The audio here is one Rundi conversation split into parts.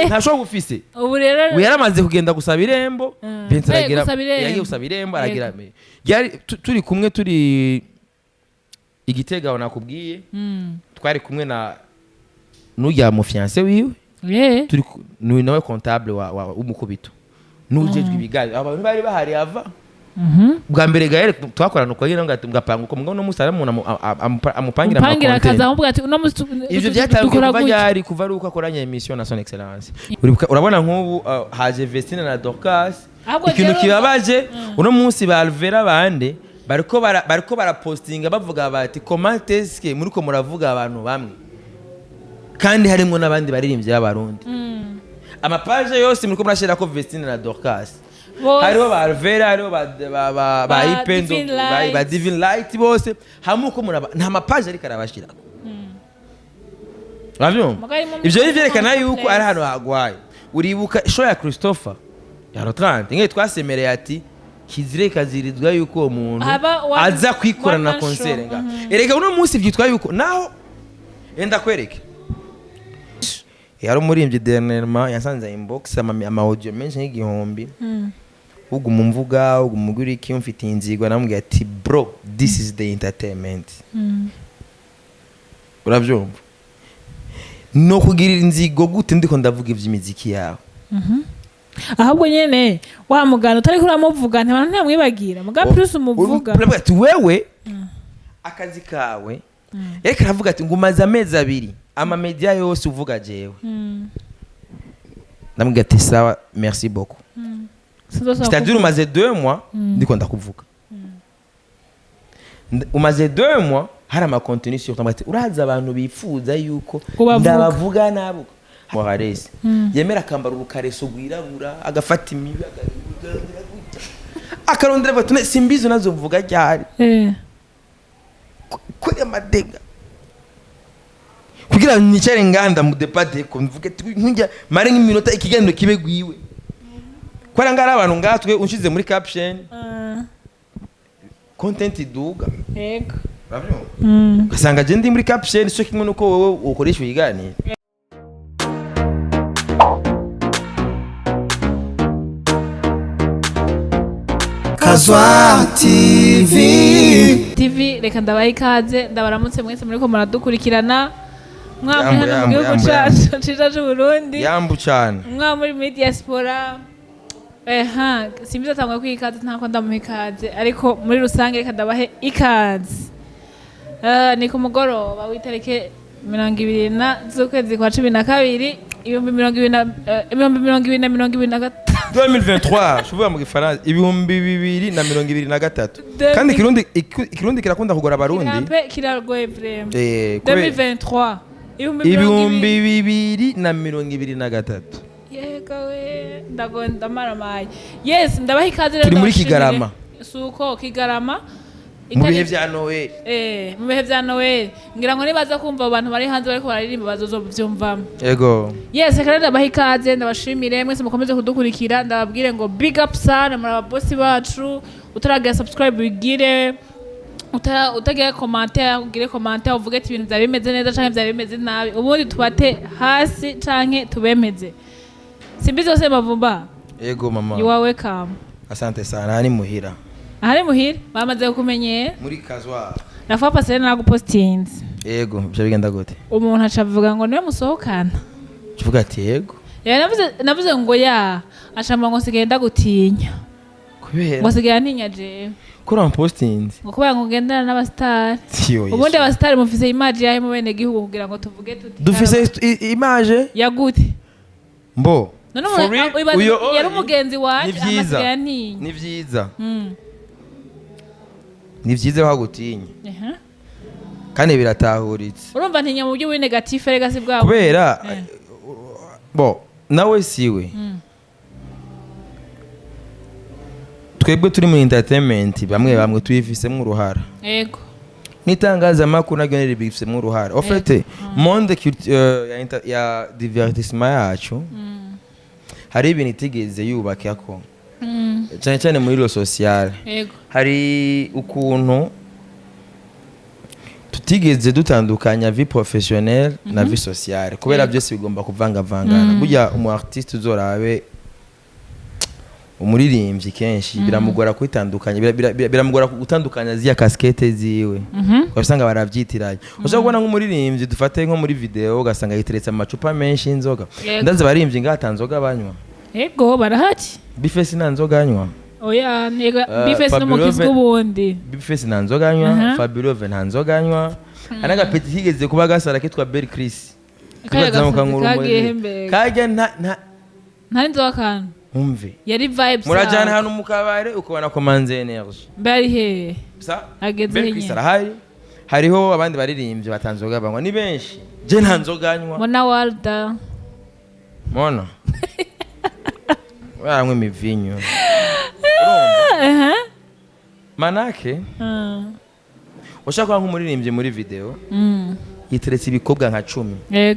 Ntashobora gufise. Ubu rero We yaramaze kugenda gusaba irembo. Vincent aragira gusaba irembo. Yagiye gusaba irembo, aragira yari turi kumwe, turi igitega aho nakubwiye. Twari kumwe na n'urya mu fiancé wiwe. Turi ni nawe comptable wa w'umukubito n'ujejwe ibiganiro, abantu bari bahari ava bwa mbere. Gael twakorana uko nyine, ngapanga uko mugabo no musi umuntu amupangira Mupangira ama akaza content. amubwira ati uno musi Ivyo byatangiye dukora kuva gutya. ryari? Kuva ari uko akoranye émission na Son Excellence. Urabona nk'ubu haje Vestine na Dorcas. Ahubwo Ikintu rero- kibabaje, uno munsi ba Alvera bande bariko barapostinga bavuga bati: "Comment est-ce que muriko muravuga abantu bamwe kandi harimo n'abandi baririmbyi b'Abarundi? Ama page yose muriko murashirako Vestine na Dorcas." Bose. Hariho ba Alvera, hariho ba Ba Ipendo, Divine ba Light. Divine Light, bose hamwe uko muraba nta ma page ariko arabashirako. Uravyumva? Mugabo harimo Ivyo rero vyerekana complexe. yuko ari ahantu hagwaye. Uribuka show ya Christopher ya Rotrante, ngiye twasemereye ati kizire kazirizwa yuko uwo muntu Haba aza kwikorana one man concert show. nga. Erega uno munsi vyitwa yuko naho enda kwereke yari umurimbyi dernièrement yasanze inbox ama audio menshi nk'igihumbi, uguma umvuga, uguma ugura iki, umfitiye inzigo. Namubwiye ati: "Bro, this is the entertainment." Uravyumva? No kugirira inzigo gute ndiko ndavuga ivy'imiziki yawe? Ahubwo nyene wa mugana utariko uramuvuga, ntibantu ntamwibagira muga plus umuvuga. Uravuga ati wewe akazi kawe, yariko aravuga ati ngo umaze amezi 2 ama media yose uvuga jewe. Ndamubwira ati: "Sawa, merci beaucoup." Sinzosubira C'est-à-dire kuvuga. umaze 2 mois ndiko ndakuvuga. Umaze 2 mois hari ama contenu sur toi. Ati uraza abantu bifuza yuko Ubavuga. ndabavuga nabo. Morales yemera akambara urukareso rwirabura, agafata imibi, akarondera avuga ati: "Simbizi nazo mvuga ryari." Kuri amadega kugira ngo nicare nganda mu debate ko mvuge ati nkujya mare nk'iminota ikiganiro kibe gwiwe kwara ngara abantu ngatwe unshize muri caption, content iduga. Urabyumva? Ugasanga je ndi muri caption cyo kimwe nuko wowe ukoresha ibiganiro. Kazwa TV. TV, reka ndabaha ikaze, ndabaramutse mwese muriko muradukurikirana mwaba Yambu, muri hano mu yambu, gihugu yambu, cacu ciza c'Uburundi, Yambu cyane. mwaba muri diaspora. Eha, simbizi atangwa kwiha ikaze, ntako ndamuha ikaze, ariko muri rusange reka ndabahe ikaze. Ni ku mugoroba w'itariki 20 na z'ukwezi kwa 12, ibihumbi mirongo ibiri na 2023. 2023, shuvuga mu gifaransa, 2023. Kandi ikirundi kirakunda kugora Abarundi. Kirampe kiragoye vraiment. Eh, 2023, ibihumbi mirongo ibihumbi ibiri 2023. Yego we, ndagonda maramaye. Yes, ndabaha ikaze rero. Turi muri Ndabashimire. Kigarama. Suko Kigarama. Mu bihe vya Noel. Mu bihe vya Noel, ngira ngo nibaza kumva abo bantu bari hanze bariko bararirimba bazozovyumvamo. Yego. Yes, reka rero ndabaha ikaze, ndabashimire mwese mukomeze kudukurikira, ndababwire ngo big up sana, muri ababosi bacu. Utaragira subscribe wigire, utagira commentaire ugire commentaire, uvuge ati ibintu vyari bimeze neza canke vyari bimeze nabi, ubundi tubate hasi canke tubemeze. Simbizi yose mavumba. Yego mama. You are welcome. Asante sana, hani muhira. Ahari muhira bamaze kukumenyera. Muri Kazwa. Nafa pasere nagupostinze. Yego, byo bigenda gute? Umuntu aca avuga ngo niwe musohokana. Tuvuga ati yego. Ya, navuze ngo ya acamba ngo sigaye ndagutinya. Kubera Ngo sigaye antinya jewe. Kuri ampostinze. Ngo kubera ngo ngendana n'abasitari. Tiyo. Ubundi abasitari mufise image yahe mu bene gihugu kugira ngo tuvuge tuti Dufise image ya gute? Mbo. None For umuntu real, uyo yari ori, umugenzi wanje, ni vyiza. amasigaye antinya. Ni vyiza. Ni vyiza wagutinya. Kandi biratahuritse. Urumva ntinya mu buryo buri négatif, rega si bwabo. Kubera bo nawe siwe. Twebwe turi mu entertainment, bamwe bamwe tuyifisemo uruhara. N'itangazamakuru naryo ribifisemo uruhara. En fait, monde ya divertissement yacu hari ibintu itigeze yubakako, cyane cyane muri lo social. Hari ukuntu Tutigeze dutandukanya vie professionnelle na vie sociale, kubera byose bigomba kuvangavangana. Burya umu artiste, uzorabe umuririmbyi, kenshi biramugora kwitandukanya, biramugora gutandukanya ziriya casquette ziwe. Ugasanga baravyitiranye. Ushobora kubona nk'umuririmbyi, dufate nko muri video, ugasanga yiteretse amacupa menshi y'inzoga. Ndazi abaririmbyi ngaha ata nzoga banywa. Ego, barahari. B-Face nta nzoga anywa. Oya, ntego. B-Face Fabulous. N'umukizwa ubundi. B-Face nta nzoga anywa. Fabulove nta nzoga anywa. Hari n'agapeti kigeze kuba gasara kitwa Bel Chris. Kariya Tukazamuka gasazi nk'urumuri. kagiye hembega. Kajya nta Nta n'inzoga kantu. Umve. Yari vibes. Murajyana Yawe. ahantu mu kabare, ukabona komanze energy. Mbe ari hehe? Sa Ageze Bel he Chris nyene? arahari. Hariho abandi baririmbyi batanzoga banywa, ni benshi. Je nta nzoga anywa. Mona Walda. Mona baranywa imivinyo. Manake ushaka kuba nk'umuririmbyi muri video yiteretse ibikobwa nka 10,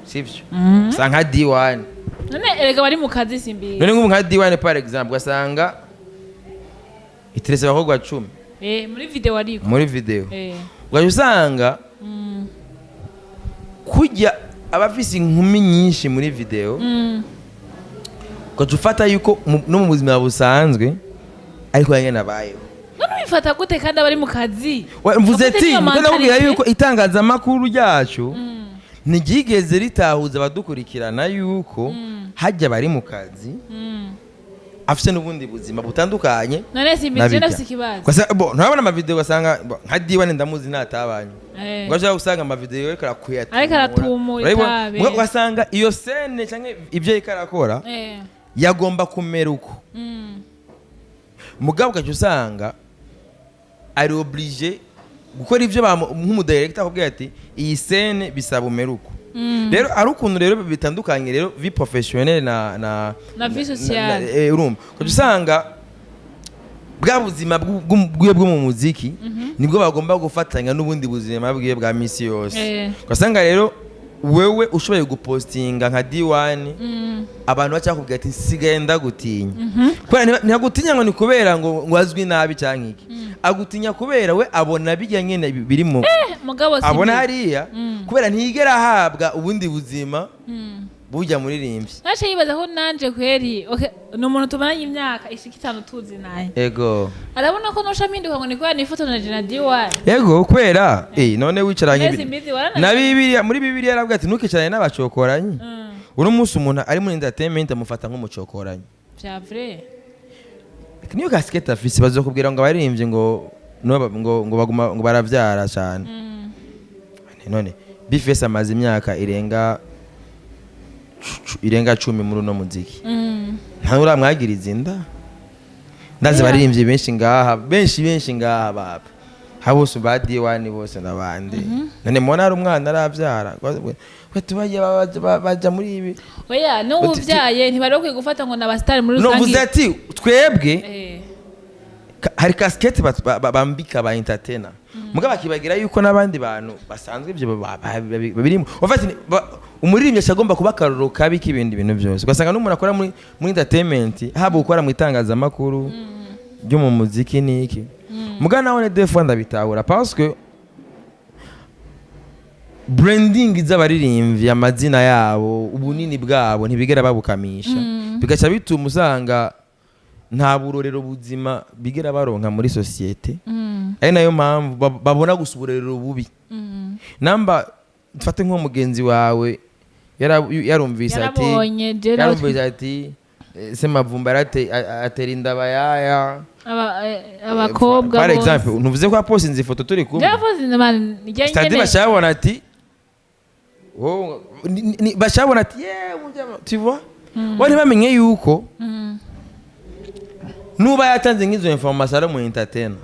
sivyo? Usa nka D1. None erega bari mu kazi, simbizi. None nk'ubu nka D1 par exemple, ugasanga iteretse abakobwa 10. Muri video ariko. Muri video ugaca usanga kujya abafise inkumi nyinshi muri video, ugaca ufata yuko no mu buzima busanzwe ariko nyene abayeho. None ubifata gute kandi abari mu kazi? Mvuze Ufite ati niyo ndiko ndakubwira mentalité. yuko itangazamakuru ryacu ntiryigeze ritahuza abadukurikirana yuko hajya bari mu kazi, afise n'ubundi buzima butandukanye. None simbizi, je Nabijya. ndafise ikibazo. Bo nturabona amavideo, ugasanga bo, nka Diwane ndamuzi natabanye. Ngo ashaka gusanga amavideo ariko arakuyatumura. Ariko aratumura Urabibona? itabi. Ugasanga iyo scène canke ibyo ariko arakora yagomba kumera uko. Mugabo ugaca usanga ari obligé gukora ibyo nk'umudirector akubwira ati iyi scène bisaba umere uko. Rero ari ukuntu rero bitandukanye rero, vie professionnelle na Na vie sociale. Urumva ugaca usanga bwa buzima bwiwe bwo mu muziki nibwo bagomba gufatanya n'ubundi buzima bwiwe bwa misi yose. Ugasanga rero wewe ushoboye gupostinga nka D1, abantu bacakubwira ati sigaye ndagutinya, kubera ntagutinya ngo ni kubera ngo azwi nabi cyangwa iki, agutinya kubera we abona bijya nyene biri mu Mugabo si abona byo. hariya, kubera ntiyigera ahabwa ubundi buzima bujya muririmbyi. Nace yibaza ko nanje kweri, okay, ni umuntu tumaranye imyaka ishika 5 tuzi naye. Arabona ko nosha mpinduka ngo ni kubera nifotonaje na D1. Ego, kubera none wicaranye Mbese imbizi warananiwe? Na Bibiliya, muri Bibiliya yaravuga ati ntukicarane n'abacokoranyi. Uno munsi umuntu ari muri entertainment amufata nk'umucokoranyi. Vya vrai. Niyo casquette afise, bazokubwira ngo abaririmbyi ngo no ngo baguma ngo baravyara cyane. None B-Face amaze imyaka irenga 10 muri uno muziki, nta uramwagiriza inda. Ndazi baririmbyi benshi ngaha, benshi benshi ngaha baba ha bose ba D1 bose n'abandi. None mubona hari umwana arabyara we tubajya baja muri ibi? Oya, n'uwuvyaye ntibari bakwiye gufata ngo ni abasitari muri No rusange. vuze ati twebwe hari casquette bambika ba entertainer, mugabo bakibagira yuko n'abandi bantu basanzwe ibyo babirimo. En fait, umuririmbyi agomba kuba akarorero kabi k'ibindi bintu byose. Ugasanga n'umuntu akora muri entertainment, haba gukora mu itangazamakuru ryo mu muziki n'iki, mugabo nawe des fois ndabitahura, parce que branding z'abaririmbyi, amazina yabo, ubunini bwabo ntibigera babukamisha, bigaca bituma usanga nta burorero buzima bigera baronka muri société. Ari nayo mpamvu babona gusa uburorero bubi. Namba mfate nk'umugenzi wawe yarumvise ati Yarabonye, je nawe. Yarumvise ati Semavumba atera inda abayaya. Abakobwa Par bose. exemple, ntuvuze ko yapostinze ifoto turi kumwe. Yapoze man njye Stadi nyene. bashabona ati oh, bashabona ati yewe tu vois, bo ntibamenye yuko nuba yatanze nk'izo information ari mu entertainer.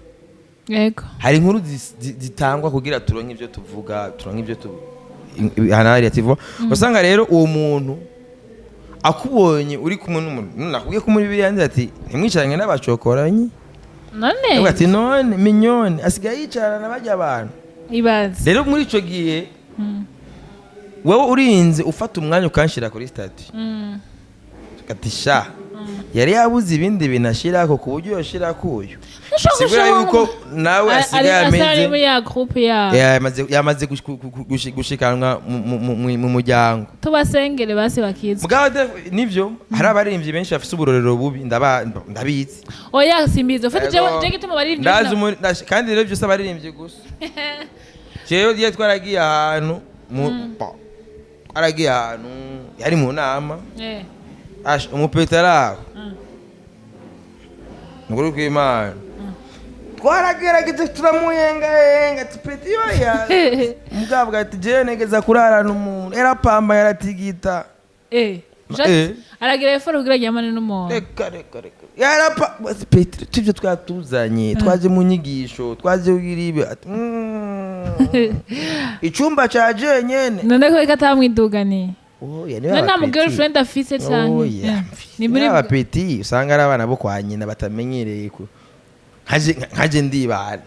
Hari inkuru zitangwa kugira turonke ibyo tuvuga, turonke ibyo tu hano tu vois. Usanga rero uwo muntu akubonye uri kumwe n'umuntu, nakubwiye ko muri Bibiliya yanditse ati ntimwicaranye n'abacokoranyi. None Avuga ati none Mignone asigaye yicarana na bajya abantu. Ibaze. Rero muri ico gihe wowe urinze ufata umwanya ukanshira kuri statut, ati sha yari yabuze ibindi bintu ashirako ku buryo yoshirako uyu. Sigura yuko nawe asigaye ari ameze muri ya groupe ya yamaze gushikanwa mu muryango. Tubasengere basi bakizwe. Mugabo nivyo, hari abaririmbyi benshi bafise uburorero bubi, ndabizi. Oya, simbizi ufite. Yego. Jewe gituma abaririmbyi Ndazi kandi rero byose abaririmbyi gusa. Jewe igihe twaragiye ahantu twaragiye ahantu yari mu nama. Asha, umupeta ari aho. Nukuri kw'Imana twaragerageze turamuyengayenga tupeti yoya, mugabo ati jewe negeza kurarana umuntu yarapamba yaratigita. Aragira effort kugira aryamane n'umuntu. Reka reka reka, yarapa petero tuvyo twatuzanye, twaje mu nyigisho, twaje kugira ibi, ati, icumba ca jenyene. None ko reka atamwiduganiye? Oya, niba None nta mu abapeti. girlfriend afise canke? Oya. Ni muri Niba abapeti usanga ari abana bo kwa nyina batamenyereye ku nkaje ndibana.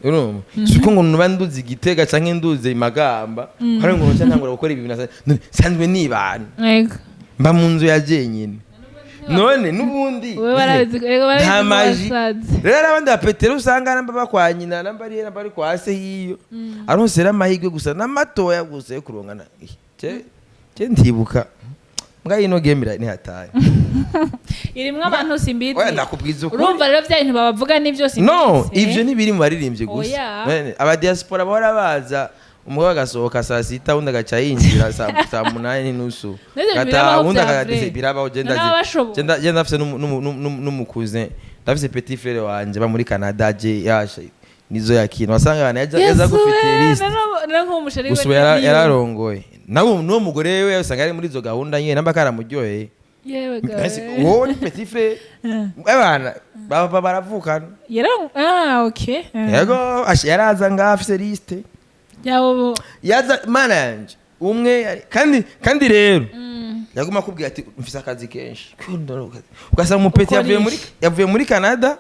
Urumva siko ngo nuba nduzi Igitega canke nduze Imagamba, hari ngo nca ntangura gukora ibi bintu nsanzwe nibana. Mba mu nzu ya jenyine, none n'ubundi Wewe barabizi, ego barabizi nta ko maji. wasaze. Rero hari abandi bapetero usanga namba bakwa nyina, namba ari namba ari kwa se hiyo, aronse rero amahirwe gusa n'amatoya gusa yo kurongana. Je ndibuka mbwa ino game ni hatari. Irimwo abantu, simbizi. Oya, ndakubwiza ukuri. Urumva rero bya bintu babavuga nivyo, simbizi. No, ivyo ntibiri mu baririmbyi gusa. Oya. None, aba diaspora bahora baza, umugabo agasohoka saa 6, undi agaca yinjira saa 8:30. Nivyo Gataha, birabaho uwundi vya vrai. Birabaho, je None ndazi. ababashoboye. Je ndafise n'umukuze, ndafise petit frère wanje ba muri Canada, je yasha nizo yakina wasanga abana yaza Yesu gufite we, liste. none nk'umusheri we Gusa ubu niyo. yararongoye nawe n'uwo mugore we usanga ari muri izo gahunda nyine namba karamuryoheye. Yewe Mbese gawe. wowe ni petit frère, abana baba baravukana. Ah, okay. Yego, yaraza ngaha afise liste. Yabo. Yaza mana yanje umwe kandi rero yaguma akubwira ati mfise akazi kenshi, ugasanga umupeti Ukora yavuye muri iki? yavuye muri Canada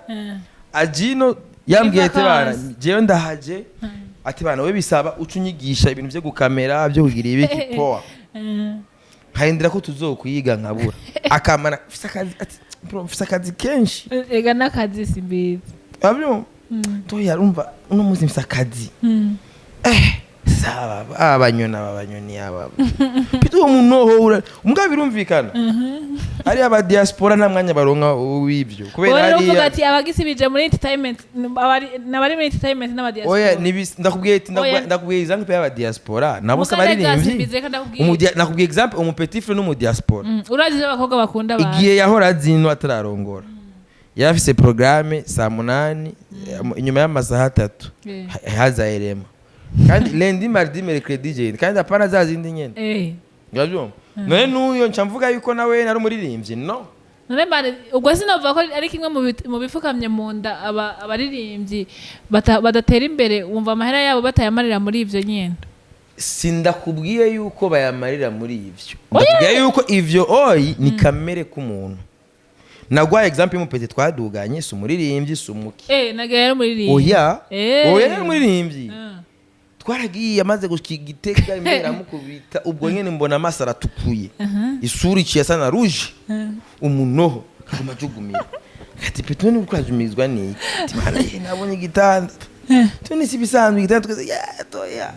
ajino yambwiye ati bana, Vacances. jewe ndahaje, ati bana we bisaba uca unyigisha ibintu byo gukamera, byo kugira ibiki poa. Nkarindira ko tuzokwiga nkabura, akamana mfise akazi, ati bro, mfise akazi kenshi. Ega n'akazi, simbizi. Abyumva toya, urumva uno munsi mfise akazi. Saba abanyoni, aba banyoni aba pita uwo munoho umugabo birumvikana ari aba diaspora nta mwanya baronka w'ivyo kubera Wowe rero uvuga hariya ati abagisibije muri entertainment, n'abari muri entertainment n'abadiaspora. Oya, ndakubwiye ati Oya. ndakubwiye example y'aba diaspora nabo se Mugande abaririmbyi. Simbizi, reka ndakubwire. Nakubwiye example umu petit frère n'umu diaspora. Urazi ivyo abakobwa bakunda abantu. Igihe yahora azino atararongora yari afise programme saa 8, inyuma y'amasaha 3 haza erema, kandi lundi, mardi, mercredi, jeudi, kandi apana za zindi nyene. Urabyumva, none n'uyo nca mvuga yuko nawe nari umuririmbyi, no. None mbane ubwo sinavuga ko ari kimwe mu bifukamye mu nda abaririmbyi badatera imbere, wumva amahera yabo batayamarira muri ivyo nyene. Sindakubwiye yuko bayamarira muri ivyo, ndakubwiye yuko ivyo oyi ni kamere k'umuntu. Naguhaye example y'umupeti twaduganye, si umuririmbyi, si umuki. Nagaye yari umuririmbyi. Oya. Oya, yari umuririmbyi. Twaragiye, amaze gushika Igitega imbere aramukubita ubwo nyene mbona amaso aratukuye, isura iciye asa na rouge, umunoho kaguma ajugumira, ati peti none uriko urajumizwa niki? Ati mana ye, nabonye igitanda tone si bisanzwe, igitanda twese ya toya,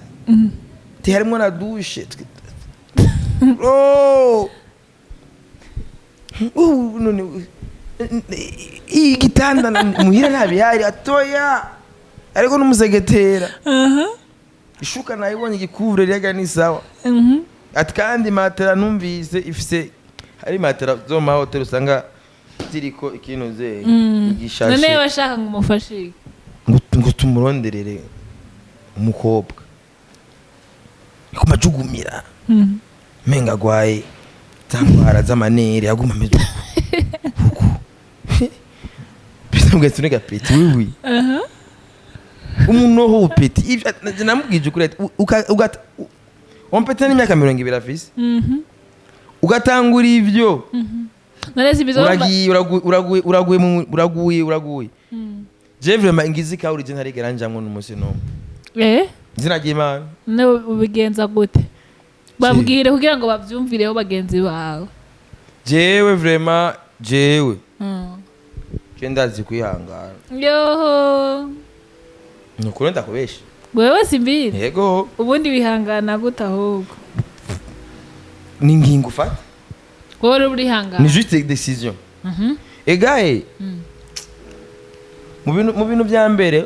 ati harimo na douche. Oh, none iyi gitanda muhira ntabihari? Atoya, ariko n'umusegetera, ishuka nayibonye, igikuvure ryaga ni sawa. Ati kandi matera numvise ifise, hari matera zo mu mahoteli usanga ziriko ikintu ze igishashe. None bashaka ngo umufashe iki? Ngo tumuronderere umukobwa, aguma ajugumira, menga agwaye za ndwara z'amanere, aguma ameze uku uku. Peti mbwa peti wiwi umunoho peti ivyo namubwije ukuri, ati uwo peti n'imyaka 20 afise, ugatangura ivyo. None simbizi. Uragiye, uraguye, uraguye, uraguye, uraguye, uraguye. Je vraiment ngizi kawuri, je ntarigera njamwo n'umunsi n'umwe. Izina ry'Imana. None ubigenza gute? Babwire kugira ngo bavyumvireho bagenzi bawe. Jewe vraiment, jewe Je ndazi kwihangana. Yoho. Ni ukuri, ndakubesha? Wewe simbizi. Yego. Ubundi wihangana gute ahubwo? Ni ingingo ufata. Wowe uri urihangana? Ni juste décision egaye mu bintu bya mbere.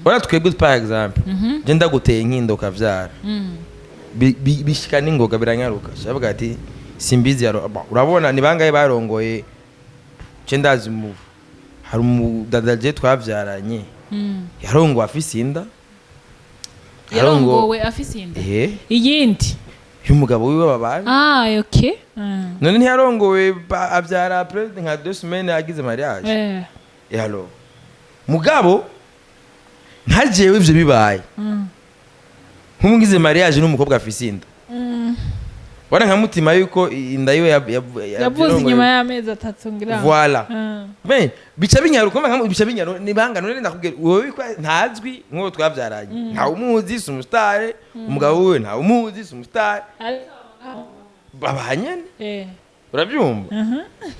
Ora twebwe, par exemple, je ndaguteye inkindo ukavyara, bishika n'ingoga, biranyaruka. Shavuga ati simbizi bon, urabona ni bangahe barongoye? Je ndazi mu hari umudada je twavyaranye, yarongowe afise inda. Yarongowe afise inda? Eh. Iyindi? Y'umugabo wiwe babanye. Ah, okay. None ntiyarongowe avyara après nka 2 semaines agize mariage? Eh. Et alors mugabo nka jewe ivyo bibaye, nk'umugize mariage n'umukobwa afise inda, wana nka mutima yuko inda yiwe yavuze inyuma y'amezi 3 ngira. Voilà. Ben bica binyaruka, bica binyaruka. Ni banga none ndakubwira wowe ko ntazwi nk'uwo twavyaranye, ntawe umuzi, si umusitare. Umugabo wiwe ntawe umuzi, si umusitare, babanye. Urabyumva?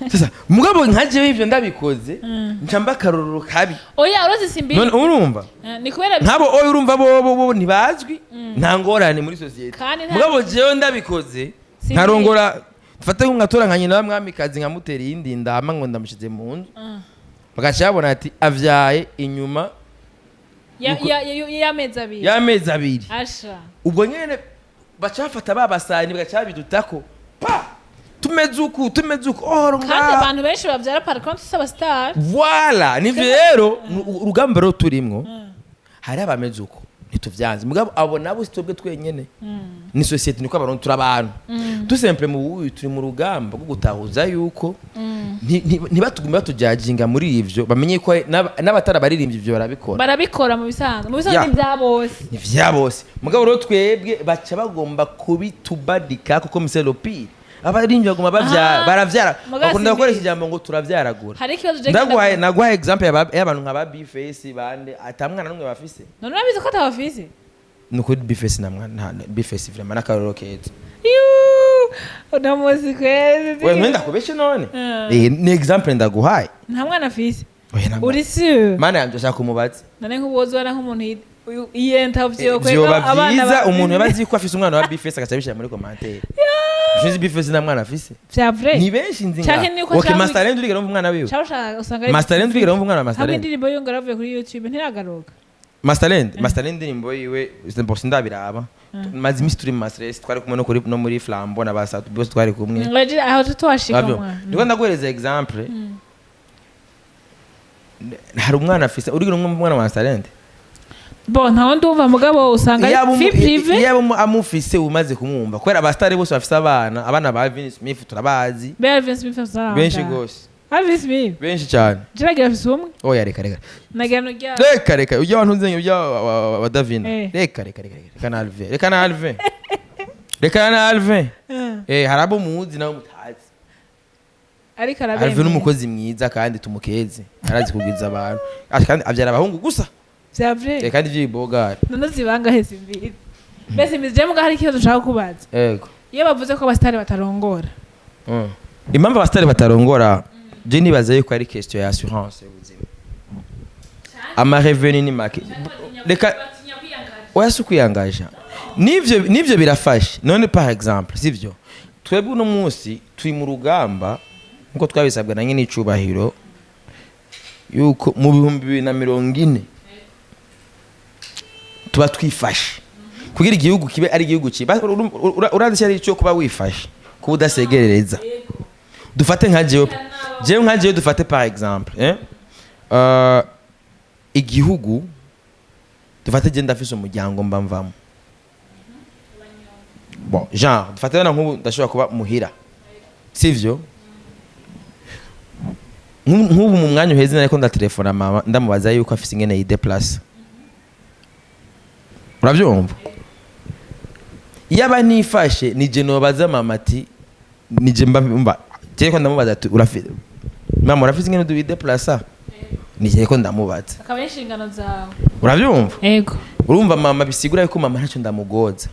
Sasa mugabo nka jewe ivyo ndabikoze, nca mba akarorero kabi. Oya, urazi simbi. None urumva, Ni kubera nk'abo oyo urumva bo ntibazwi, nta ngorane muri sosiyete. Kandi Mugabo jewe ndabikoze, Simbi. nkarongora, dufate nk'atora nka nyina w'umwamikazi, nkamutera iyindi ndama ngo ndamushize mu nzu, bagaca babona ati avyaye inyuma y'amezi 2. Y'amezi 2. Asha. Ubwo nyene baca bafata ba basani, bagaca babidutako pa tumeze uku, tumeze uku oro. Kandi ngaha. Abantu benshi babyara, par contre si aba star. Voilà, nivyo rero urugamba rero turimwo. Hari abameze uko, ntituvyanze, mugabo abo nabo si twebwe twenyene, ni société, niko abarundi turi abantu tout simple. Mu bubi turi mu rugamba rwo gutahuza yuko ntibatugume batujajinga muri ivyo, bamenye ko n'abatari abaririmbyi ivyo barabikora. Barabikora mu bisanzwe, mu bisanzwe. Ni bya bose. Ni vya bose, mugabo rero twebwe baca bagomba kubitubadika kuko mise le pire abaririmbyi bagomba bavyara, baravyara. Mugabo Bakunda simbizi. gukoresha ijambo ngo turavyaragura. Hari ikibazo je Ndaguhaye, naguhaye exemple y'abantu nka ba B-Face bande ata mwana n'umwe bafise. None urabizi ko atabafise? Ni ukuri, B-Face na mwana B-Face vraiment n'akarorero keza. Yuuu, uno munsi kwezi. Wewe mwenda kubeshe none? Eh. Eh, ni exemple ndaguhaye. Nta mwana afise? Oya, nta mwana. Uri sûr? Mana yanje, ashaka kumubaza. None nk'ubu nk'umuntu iyi interview Vyoba vyiza umuntu yaba azi ko afise umwana wa B-Face agaca abishira muri commentaire. Nzi B-Face nta mwana afise. Vya vrai? Ni benshi nzi. Canke Nga nuko okay. Masterland, urigera wumva umwana wiwe? Cyangwa usanga ari Masterland, urigera wumva umwana wa hamwe Masterland? Indirimbo yo ngaravuye kuri YouTube ntiragaruka. Masterland, indirimbo yiwe bo sindabiraba, maze iminsi turi mu ma stress, twari kumwe no kuri no muri Flambo na basatu bose twari kumwe. Ngaje aho tuwashika. Ravyo. Mwana. Ndiko ndaguhereza exemple, hari umwana afise, urigera umwe umwana wa Masterland? Bo ntawe ndumva, mugabo usanga Yaba ari vie privée. Yaba amufise, umaze kumwumva, kubera abasitari bose bafise abana, abana ba Alvin Smith turabazi. Be Alvin Smith usanga Benshi gose. Alvin Smith. Benshi cyane. Jiragira afise umwe. Oya, reka reka. Nagira no rya Reka reka, ujya abantu nzenye ujya wa Davina. Eh. Reka reka reka reka, reka na Alvin, reka na Alvin, reka na Alvin. Eh, hari abo muzi nawe mutazi. Ariko Alvin arabemeye. n'umukozi mwiza kandi tumukeze, arazi kugwiza abantu. Kandi abyara abahungu gusa. Vya vrai? Eh, kandi vy'ibogari. None zibangahe simbizi mbese imbizi je, muga hari ikibazo ushaka kubaza. Yego. Iyo bavuze ko abasitari batarongora. Impamvu abasitari batarongora, je nibaza yuko ari question ya assurance y'ubuzima, ama revenu ni make. Reka, oya, si ukwiyangaja, nivyo birafasha. None par exemple, sivyo, twebwe uno munsi turi mu rugamba nkuko twabisabwa na nyine icubahiro yuko mu 2040 tuba twifashe kugira igihugu kibe ari igihugu kiba urazi icyo ari cyo kuba wifashe, kuba udasegerereza. Dufate nka jewe dufate par exemple, eh? Igihugu dufate, je ndafise umuryango mba mvamo, bon, genre dufate na nk'ubu ndashobora kuba muhira, sivyo? Nk'ubu mu mwanya uheze nariko ndatelefona mama, ndamubaza yuko afise ingene yideplace, uravyumva? Yaba nifashe nije nobaza mama ati nije mba mba je ko ndamubaza ati urafise, mama, urafise ingene wideplace? Nije ko ndamubaza. Akaba ari inshingano zawe. Uravyumva? Ego. Urumva mama, bisigura yuko mama ntacyo ndamugoza,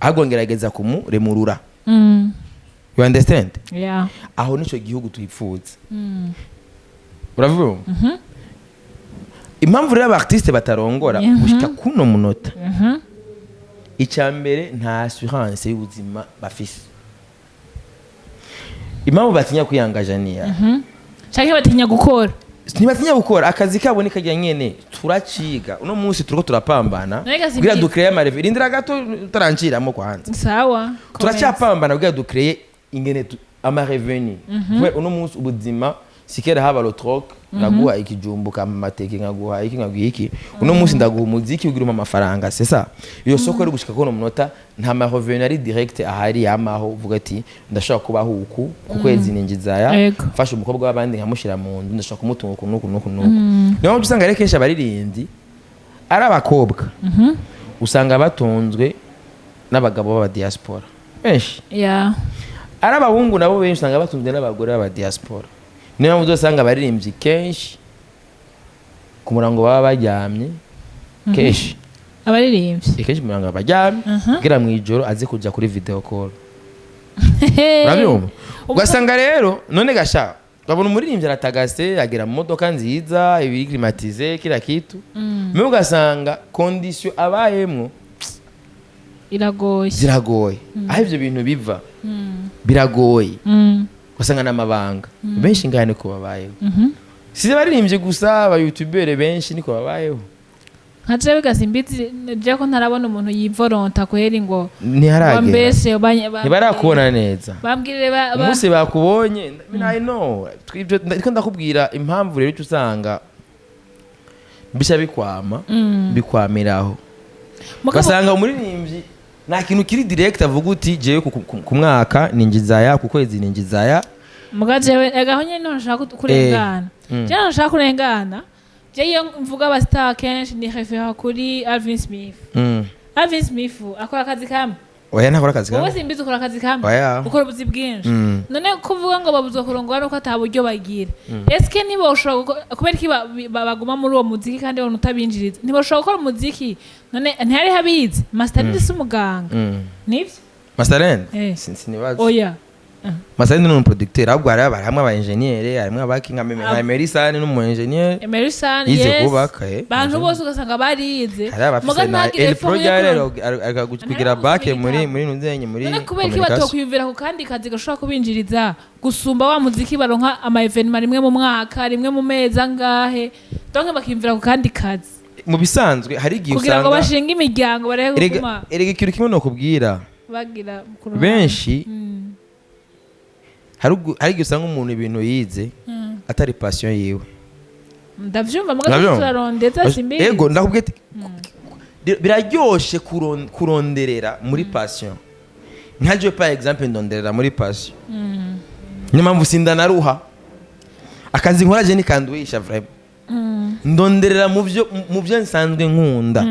ahubwo ngerageza kumuremurura. You understand? Yeah. Aho nico gihugu twipfuza. Uravyumva? Impamvu rero aba artiste batarongora gushika kuno munota, icya mbere, nta assurance y'ubuzima bafise. Impamvu batinya kwiyangaja niya Canke batinya gukora. Ntibatinya gukora, akazi kabo ni kajya nyene. Turaciga, uno munsi turiko turapambana None gasi kugira byiza. dukreye amareve. Rindira gato, utaranciramo kwanza. Sawa. Turacyapambana kugira dukreye ingene ama revenu. Kubera uno munsi ubuzima sikera haba le troc, ndaguha ikijumbu kampa amateke, nkaguha iki, nkaguha iki. Uno munsi ndaguha umuziki ugira umpa amafaranga, c'est ça. Iyo soko iri gushika kuno munota, nta ma revenu ari direct ahari yamaho uvuga ati ndashobora kubaho uku ku kwezi, ninjiza aya, mfashe umukobwa w'abandi nkamushyira mu nzu, ndashobora kumutunga uku n'uku n'uku n'uku. Niyo mpamvu usanga rero kenshi abaririmbyi ari abakobwa usanga batunzwe n'abagabo b'aba diaspora benshi, ari abahungu nabo benshi usanga batunzwe n'abagore b'aba diaspora. Niyo mpamvu uzasanga abaririmbyi kenshi ku murango baba baryamye kenshi. Abaririmbyi? Kenshi ku murango baba baryamye kugira mu ijoro aze kuja kuri video call, urabyumva? Ugasanga rero none gasha ukabona umuririmbyi aratagase, agera mu modoka nziza, ibiri climatisé, kila kitu, mais ugasanga condition abayemwo iragoye. Ziragoye. Aho ivyo bintu biva biragoye. Ugasanga n'amabanga benshi ngaha niko babayeho. Si abaririmbyi gusa, abayutubere benshi niko babayeho. Nka jewe gasimbizi je ko ntarabona umuntu yivoronta kweri ngo Ntiharagera. Mbese Ntibarakubona neza. Bambwirire Umunsi bakubonye, I know. Twibyo ndiko ndakubwira, impamvu rero icyo usanga bisha bikwama, bikwamiraho. Ugasanga umuririmbyi nta kintu kiri direct avuga uti jewe ku mwaka ninjiza aya, ku kwezi ninjiza aya. Muga jewe agaho nyene niho nshaka kurengana. Jewe nshaka kurengana. Je iyo mvuga aba star kenshi ni refera kuri Alvin Smith. Alvin Smith akora akazi kamwe? Oya, ntakora akazi Wowe kamwe. simbizi, ukora akazi kamwe? Oya. Ukora ubuzi bwinshi. None kuvuga ngo babuzwa kurongora nuko ata buryo bagira, eske ntiboshobora kubera iki baguma muri uwo muziki kandi babona utabinjiriza? Ntiboshobora gukora umuziki? None ntihari habizi Masterland si umuganga? Nivyo? Masterland? Eh. Sinibaza. Oya. Masterland ni umuproducteur, ahubwo hari hamwe aba engineer, harimwo abaki nka Emery n'umu engineer. Emerson. Yize Yes. kubaka, eh. Bantu bose ugasanga barize. Hari abafise Muga na ntagire El effort Pro yo rero kugira Ntari bac muri gusoma muri ntuzenye muri None kubera iki communication. batokwiyumvira ku kandi kazi gashobora kubinjiriza gusumba wa muziki baronka ama événement rimwe mu mwaka, rimwe mu mezi angahe? Donc bakiyumvira ku kandi kazi. Mu bisanzwe hari igihe Kugira ngo usanga bashinge imiryango, bareke kuguma erega ikintu kimwe nokubwira, bagira ku ruhande. Benshi hari igihe usanga umuntu ibintu yize atari passion yiwe. Ndavyumva muga Uravyumva? turarondeza, simbizi. Ego, ndakubwiye ati biraryoshe kuronderera muri passion. Nka jewe par exemple ndonderera muri passion, niyo mpamvu sindanaruha. Akazi nkora je nikanduhisha vraiment. Ndonderera mu byo nsanzwe nkunda.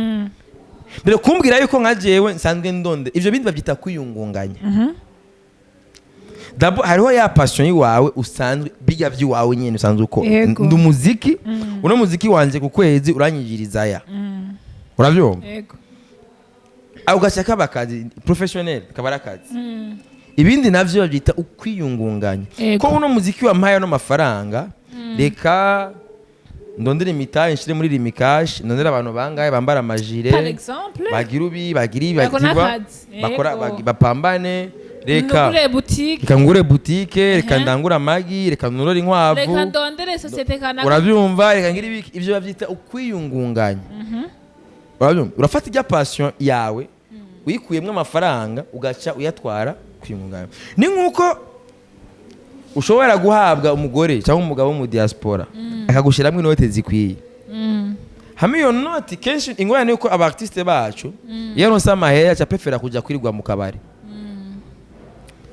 Mbere kumbwira yuko nka jewe nsanzwe ndonde, ivyo bindi babyita kwiyungunganya. D'abord hariho ya passion yiwawe usanzwe, bijya by'iwawe nyene usanzwe uko ndi umuziki, uno muziki wanje ku kwezi uranyinjiriza aya, urabyumva? Yego. Ako gaca kaba akazi professionnel, kaba ari akazi. Ibindi navyo babyita ukwiyungunganya. Ko uno muziki wampaye ano mafaranga, reka ndondere imitahe nshire muri Lumicash, ndondere abantu bangahe bambara amajire, Par exemple. bagira ubi, bagira ibi, Ako bagira n'akazi. bakora, bapambane, reka Nugure boutique. Reka ngure boutique, reka ndangure amagi, reka norore inkwavu. Reka ndondere société kanaka. Urabyumva? Reka ngire ibiki. Ibyo babyita ukwiyungunganya, urabyumva? Urafata ijya passion yawe uyikuyemo amafaranga, ugaca uyatwara kwiyungunganya. Ni nk'uko ushobora guhabwa umugore cyangwa umugabo wo mu diaspora akagushyiramo inote zikwiye. Hamwe iyo noti, kenshi ingorane ni uko aba artiste bacu iyo aronse amahera aca prefera kuja kwirirwa mu kabari.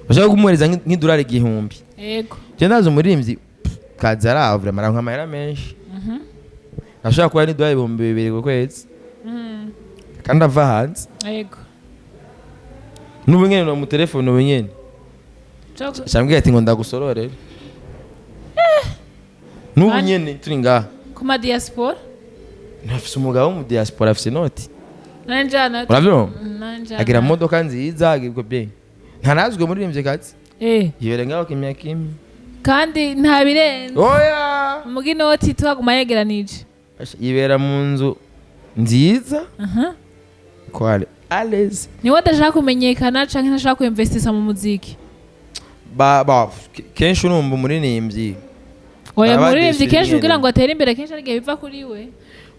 Bashaka kumuhereza nk'idolari 1000. Je ndazi umuririmbyi kazi aravure amaranka amahera menshi, ashobora kuba n'idolari 2000 ku kwezi kandi ava hanze. N'ubu nyene no mu telefone ubu nyene cambwira ati ngo ndagusororere n'ubu nyene turi ngaha. Ku ma diaspora. Ntafise umugabo wo mu diaspora, afise inoti. Nanjana. Urabyumva? Nanjana. Agira modoka nziza, agira be ntarazwi umuririmbyi kazi. Yibere ngaho kimya kimya. Kandi nta birenze. Oya. Muga inoti tuhaguma yegeranije. Asha, yibera mu nzu nziza ko ari à l'aise. Niwe adashaka kumenyekana canke ntashaka kuinvestisa mu muziki? Ba kenshi urumva umuririmbyi Oya, Baraba umuririmbyi déçu kenshi nyene. kugira ngo atere imbere, kenshi hari igihe biva kuri we.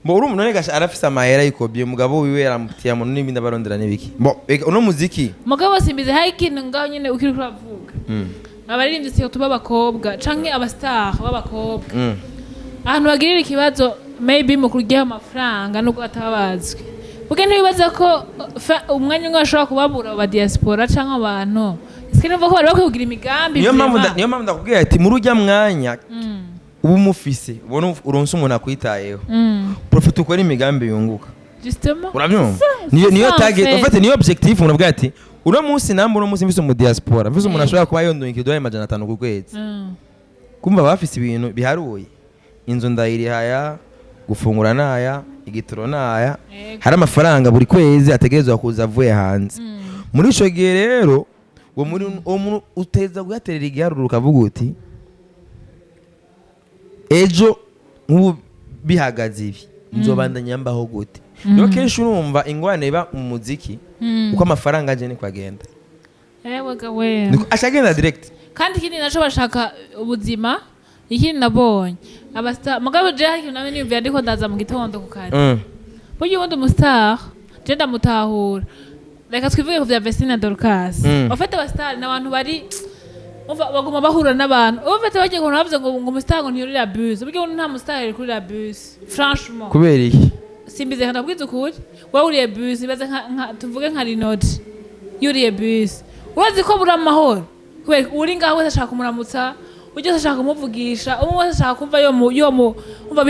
Bo urumva none gasha arafise amahera yikobye, umugabo wiwe aramutiye mu n'ibindi abarondera n'ibiki. Bo eka, uno muziki Mugabo simbize, hari ikintu ngaho nyene ukiri kuravuga. Abaririmbyi surtout b'abakobwa canke aba star b'abakobwa, ahantu bagirira ikibazo maybe mu kuryaho amafaranga nubwo bataba bazwi, buge ntibibaza ko umwanya umwe bashobora kubabura aba diaspora canke abantu. Ese numva ko bari bakwiye kugira imigambi Niyo mpamvu vraiment. Niyo mpamvu ndakubwira ati muri ujya mwanya uba umufise, ubona uronse umuntu akwitayeho, profite ukora imigambi yunguka. Justement. Urabyumva, niyo Ça, en target fait. En fait, niyo objectif. Umuntu avuga ati uno munsi namba uno munsi mfise umu diaspora, mfise umuntu ashobora kuba yondonka idolari 500 ku kwezi, kumva bafise ibintu biharuye: inzu ndayirihaya, gufungura naya, igitoro naya, hari amafaranga buri kwezi ategerezwa kuza avuye hanze. Muri ico gihe rero uwo muri uwo muntu uteza kuyaterera igiharuro, ukavuga uti ejo nk'ubu bihagaze ibi, nzobandanya mbaho gute? Rero kenshi urumva ingorane iba mu muziki, uko amafaranga aje niko agenda. Ewe gawe. Niko aca agenda direct. Kandi ikindi naco, bashaka ubuzima. Ikindi nabonye aba star, mugabo je hari ikintu nawe niyumvira ndiko ndaza mu gitondo ku kazi. Burya ubundi umu star je ndamutahura. Reka twivuge ku vya Vestine na Dorcas. En fait, aba star ni abantu bari umva baguma bahura n'abantu. En fait, bagiye kuntu bavuze ngo umu star ngo ntiyurira bus. Burya ubundi nta mu star ari kurira bus, franchement. Kubera iki? Simbize, ndabwiza ukuri. Wowe uriye bus, ibaze nka tuvuge nka Rinodi yuriye bus, urazi ko buri amahoro kubera uri ngaho wese ashaka kumuramutsa, ujya wese ashaka kumuvugisha, umwe wese ashaka kumva yo mu umva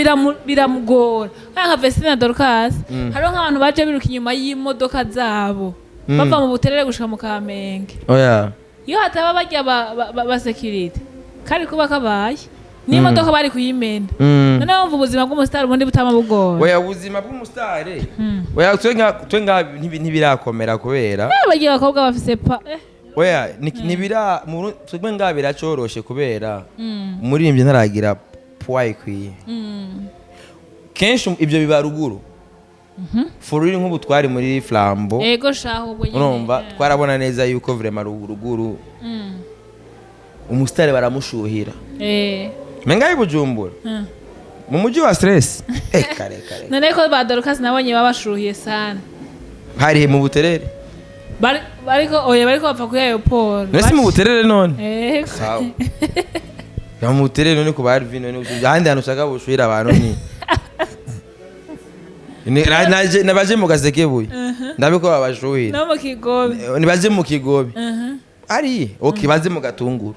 biramugora. Nkaya nka Vestine na Dorcas, hariho nk'abantu baje biruka inyuma y'imodoka zabo bava mu Buterere gushika mu Kamenge. Oya. Iyo hataba barya ba sécurité kari kuba kabaye n'imodoka bari kuyimena. Noneho wumva ubuzima bw'umusitari ubundi butama bugoye. Oya, ubuzima bw'umusitari, oya, twe nka ntibirakomera kubera Bagira abakobwa bafise pa oya, ntibira twebwe ngaha biracoroshe kubera umuririmbyi ntaragira poids ikwiye. Kenshi ibyo biba ruguru foruri, nk'ubu twari muri Flambeau. Ego shaho ubwo nyine. Urumva twarabona neza yuko vraiment ruguru umusitari baramushuhira. Menga i Bujumbura mu mujyi wa stress, kare kare. None ko ba Dorcas nabonye babashuhiye sana? Hari mu Buterere. Bariko, oya, bariko bapfa kuri aéroport. None si mu Buterere none? Ego. Sawa ya mu Buterere none ku ba Alvin none ahandi hantu ushaka bushuhira abantu ni nabaje mu Gasekebuye ndabiko babashuhira. No mu Kigobe. Nibaje mu Kigobe ari okay, baze mu Gatunguru.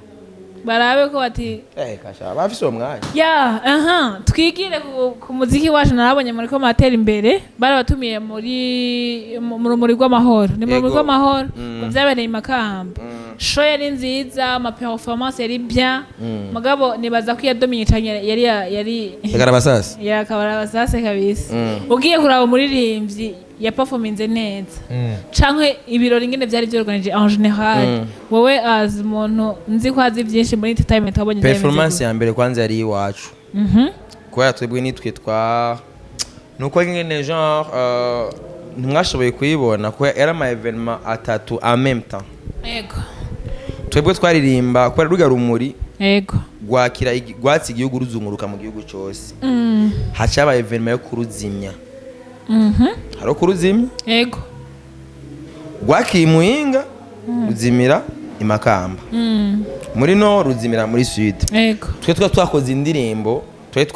Barabe ko bati Kasha bafise uwo mwanya. Ya, aha twigire ku muziki wacu. Narabonye muri ko matera imbere barabatumiye muri mu Rumuri rw'Amahoro, ni mu Rumuri rw'Amahoro. Ngo vyabereye i Makamba. Show yari nziza, ama performance yari bien. Mugabo nibaza ko iyadominye cane yari Yakarabasasi. Yakabara basase kabisa. Ugiye kuraba umuririmbyi yaperforminze neza canke ibirori ingene vyari vyorganije en général, wowe as umuntu nzi ko azi vyinshi muri entertainment, wabonye vyari bimeze Performance gute? ya mbere kwanza yari iwacu, kubera twebwe nitwe twa nuko nyene genre ntimwashoboye kuyibona kubera yari ama événement atatu en même temps. Twebwe twaririmba kubera ruga rumuri rwakira rwatsi igihugu, ruzunguruka mu gihugu cyose. Haca habaye événement yo kuruzimya. Hari kuruzimya. Rwakiye i Muyinga, ruzimira i Makamba, muri no ruzimira muri sud. Twe twakoze indirimbo, twari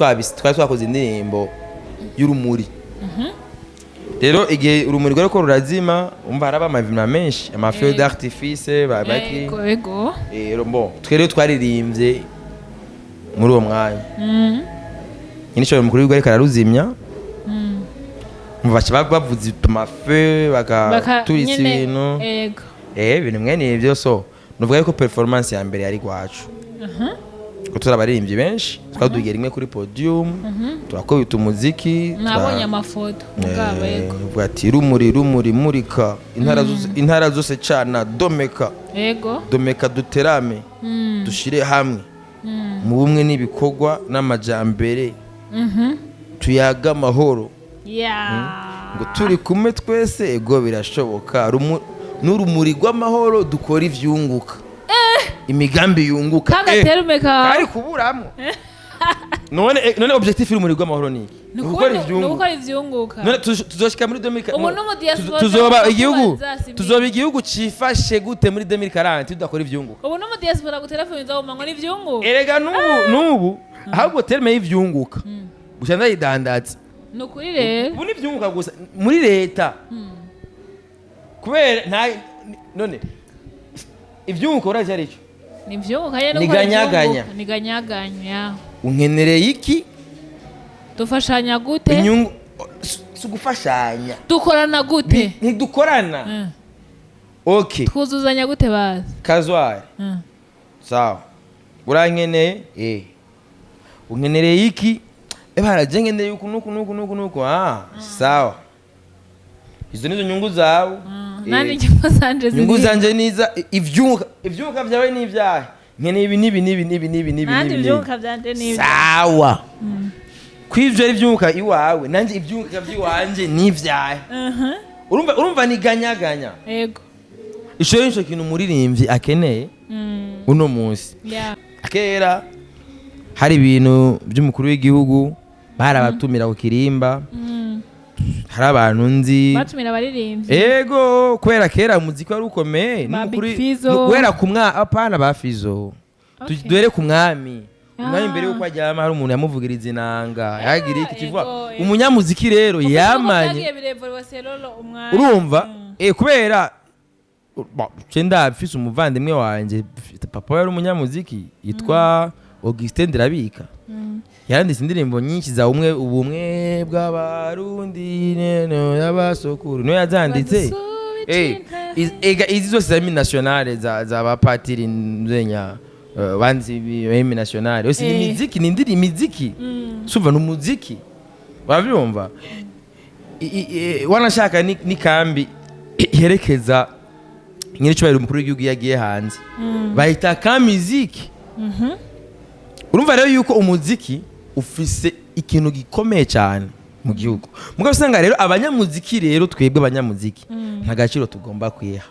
twakoze indirimbo y'urumuri. Rero igihe urumuri rwariko rurazima, umva haraba ama événement menshi, ama feu d'artifice baki. ego ego Bon, twe rero twaririmbye muri uwo mwanya nyine ishobora mukuru w'igihugu ariko araruzimya. Umva baca bavuza ama feux, bakaturitsa nyene, ibintu. Ibintu mwene ibyo. So nuvuga yuko performance ya mbere yari gwacu, ko turi abaririmbyi benshi, twadugiye rimwe kuri podium, turakubita umuziki. Nabonye amafoto mugabo. Uvuga ati rumuri rumuri murika intara zose, intara zose cana domeka. Domeka duterame, dushire hamwe. Mu bumwe n'ibikorwa n'amajambere, tuyaga amahoro. Ngo turi kumwe twese, ego birashoboka. N'urumuri rw'amahoro, dukora ivyunguka, imigambi yunguka. Kagaterume kawe. Kari kuburamo. None objectif y'urumuri rw'amahoro ni iki? Ni Ni gukora ni ivyunguka. Gukora ivyunguka. None tuzoshika muri 2000 Ubu no mu diaspora tuzoba kubaza igihugu simbi. Tuzoba igihugu cifashe gute muri 2040 tudakora ivyunguka? Ubu no mu diaspora gutelefoniza ngo ngo ni ivyunguka. Erega n'ubu ahubwo terme y'ivyunguka gusa ndayidandaza. Ni ukuri rero. Ubu ni ivyunguka gusa muri leta, kubera nta none ivyunguka urazi ari cyo? Ni ivyunguka nyene. Ni Gukora ganyaganya. ivyunguka. Ni ganyaganya. Unkenereye iki? Dufashanya gute? Inyungu si ugufashanya. Dukorana gute? Ntidukorana. Okay. Twuzuzanya gute bazi? Kazwari. Sawa, urankeneye, unkenereye iki? Ebara, je nkeneye uku nuku nuku nuku nuku. Ah, sawa, izo nizo nyungu zawe. Nandi inyungu zanje Inyungu ziri zanje niza ivyunguka vyawe ni ivyahe? Nkeneye ibi n'ibi n'ibi n'ibi n'ibi n'ibi Nandi n'ibi. Ivyunguka vyanje ni ibi. Sawa, kwivyo ari ivyunguka iwawe, nanje ivyunguka vy'iwanje ni ivyahe? Urumva ni ganyaganya. Yego. Ico nico kintu umuririmbyi akeneye uno munsi. Kera hari ibintu by'umukuru w'igihugu, barabatumira ku kirimba. Hari abantu nzi Batumira abaririmbyi. Ego, kubera kera umuziki wari ukomeye. Ba N'umukuru Big Fizzo. Guhera ku mwa apana ba Fizo. Duhere ku mwami. Umwami mbere yuko aryama hari umuntu yamuvugiriza inanga, yagira iki kivuga. Ego. Umunyamuziki rero Kuko yamanye vyagiye birevoluwa selon umwanya. Urumva, kubera bon, je ndafise umuvandimwe wanje, papa we yari umunyamuziki yitwa Augustin Ndirabika. Yaranditse indirimbo nyinshi za umwe, ubumwe bw'Abarundi neno y'abasokuru, niyo yazanditse. Ega izi zose za hymne nationale za bapatiri nzenya, banzi hymne nationale yose ni miziki, ni ndiri imiziki. Suva ni umuziki, uravyumva? Wanashaka ni kambi iherekeza nyir'icyubahiro umukuru w'igihugu iyo agiye hanze, bahita kamiziki. Urumva rero yuko umuziki ufise ikintu gikomeye cyane mu gihugu. Mugabo usanga rero abanyamuziki, rero twebwe abanyamuziki nta gaciro tugomba kwiha.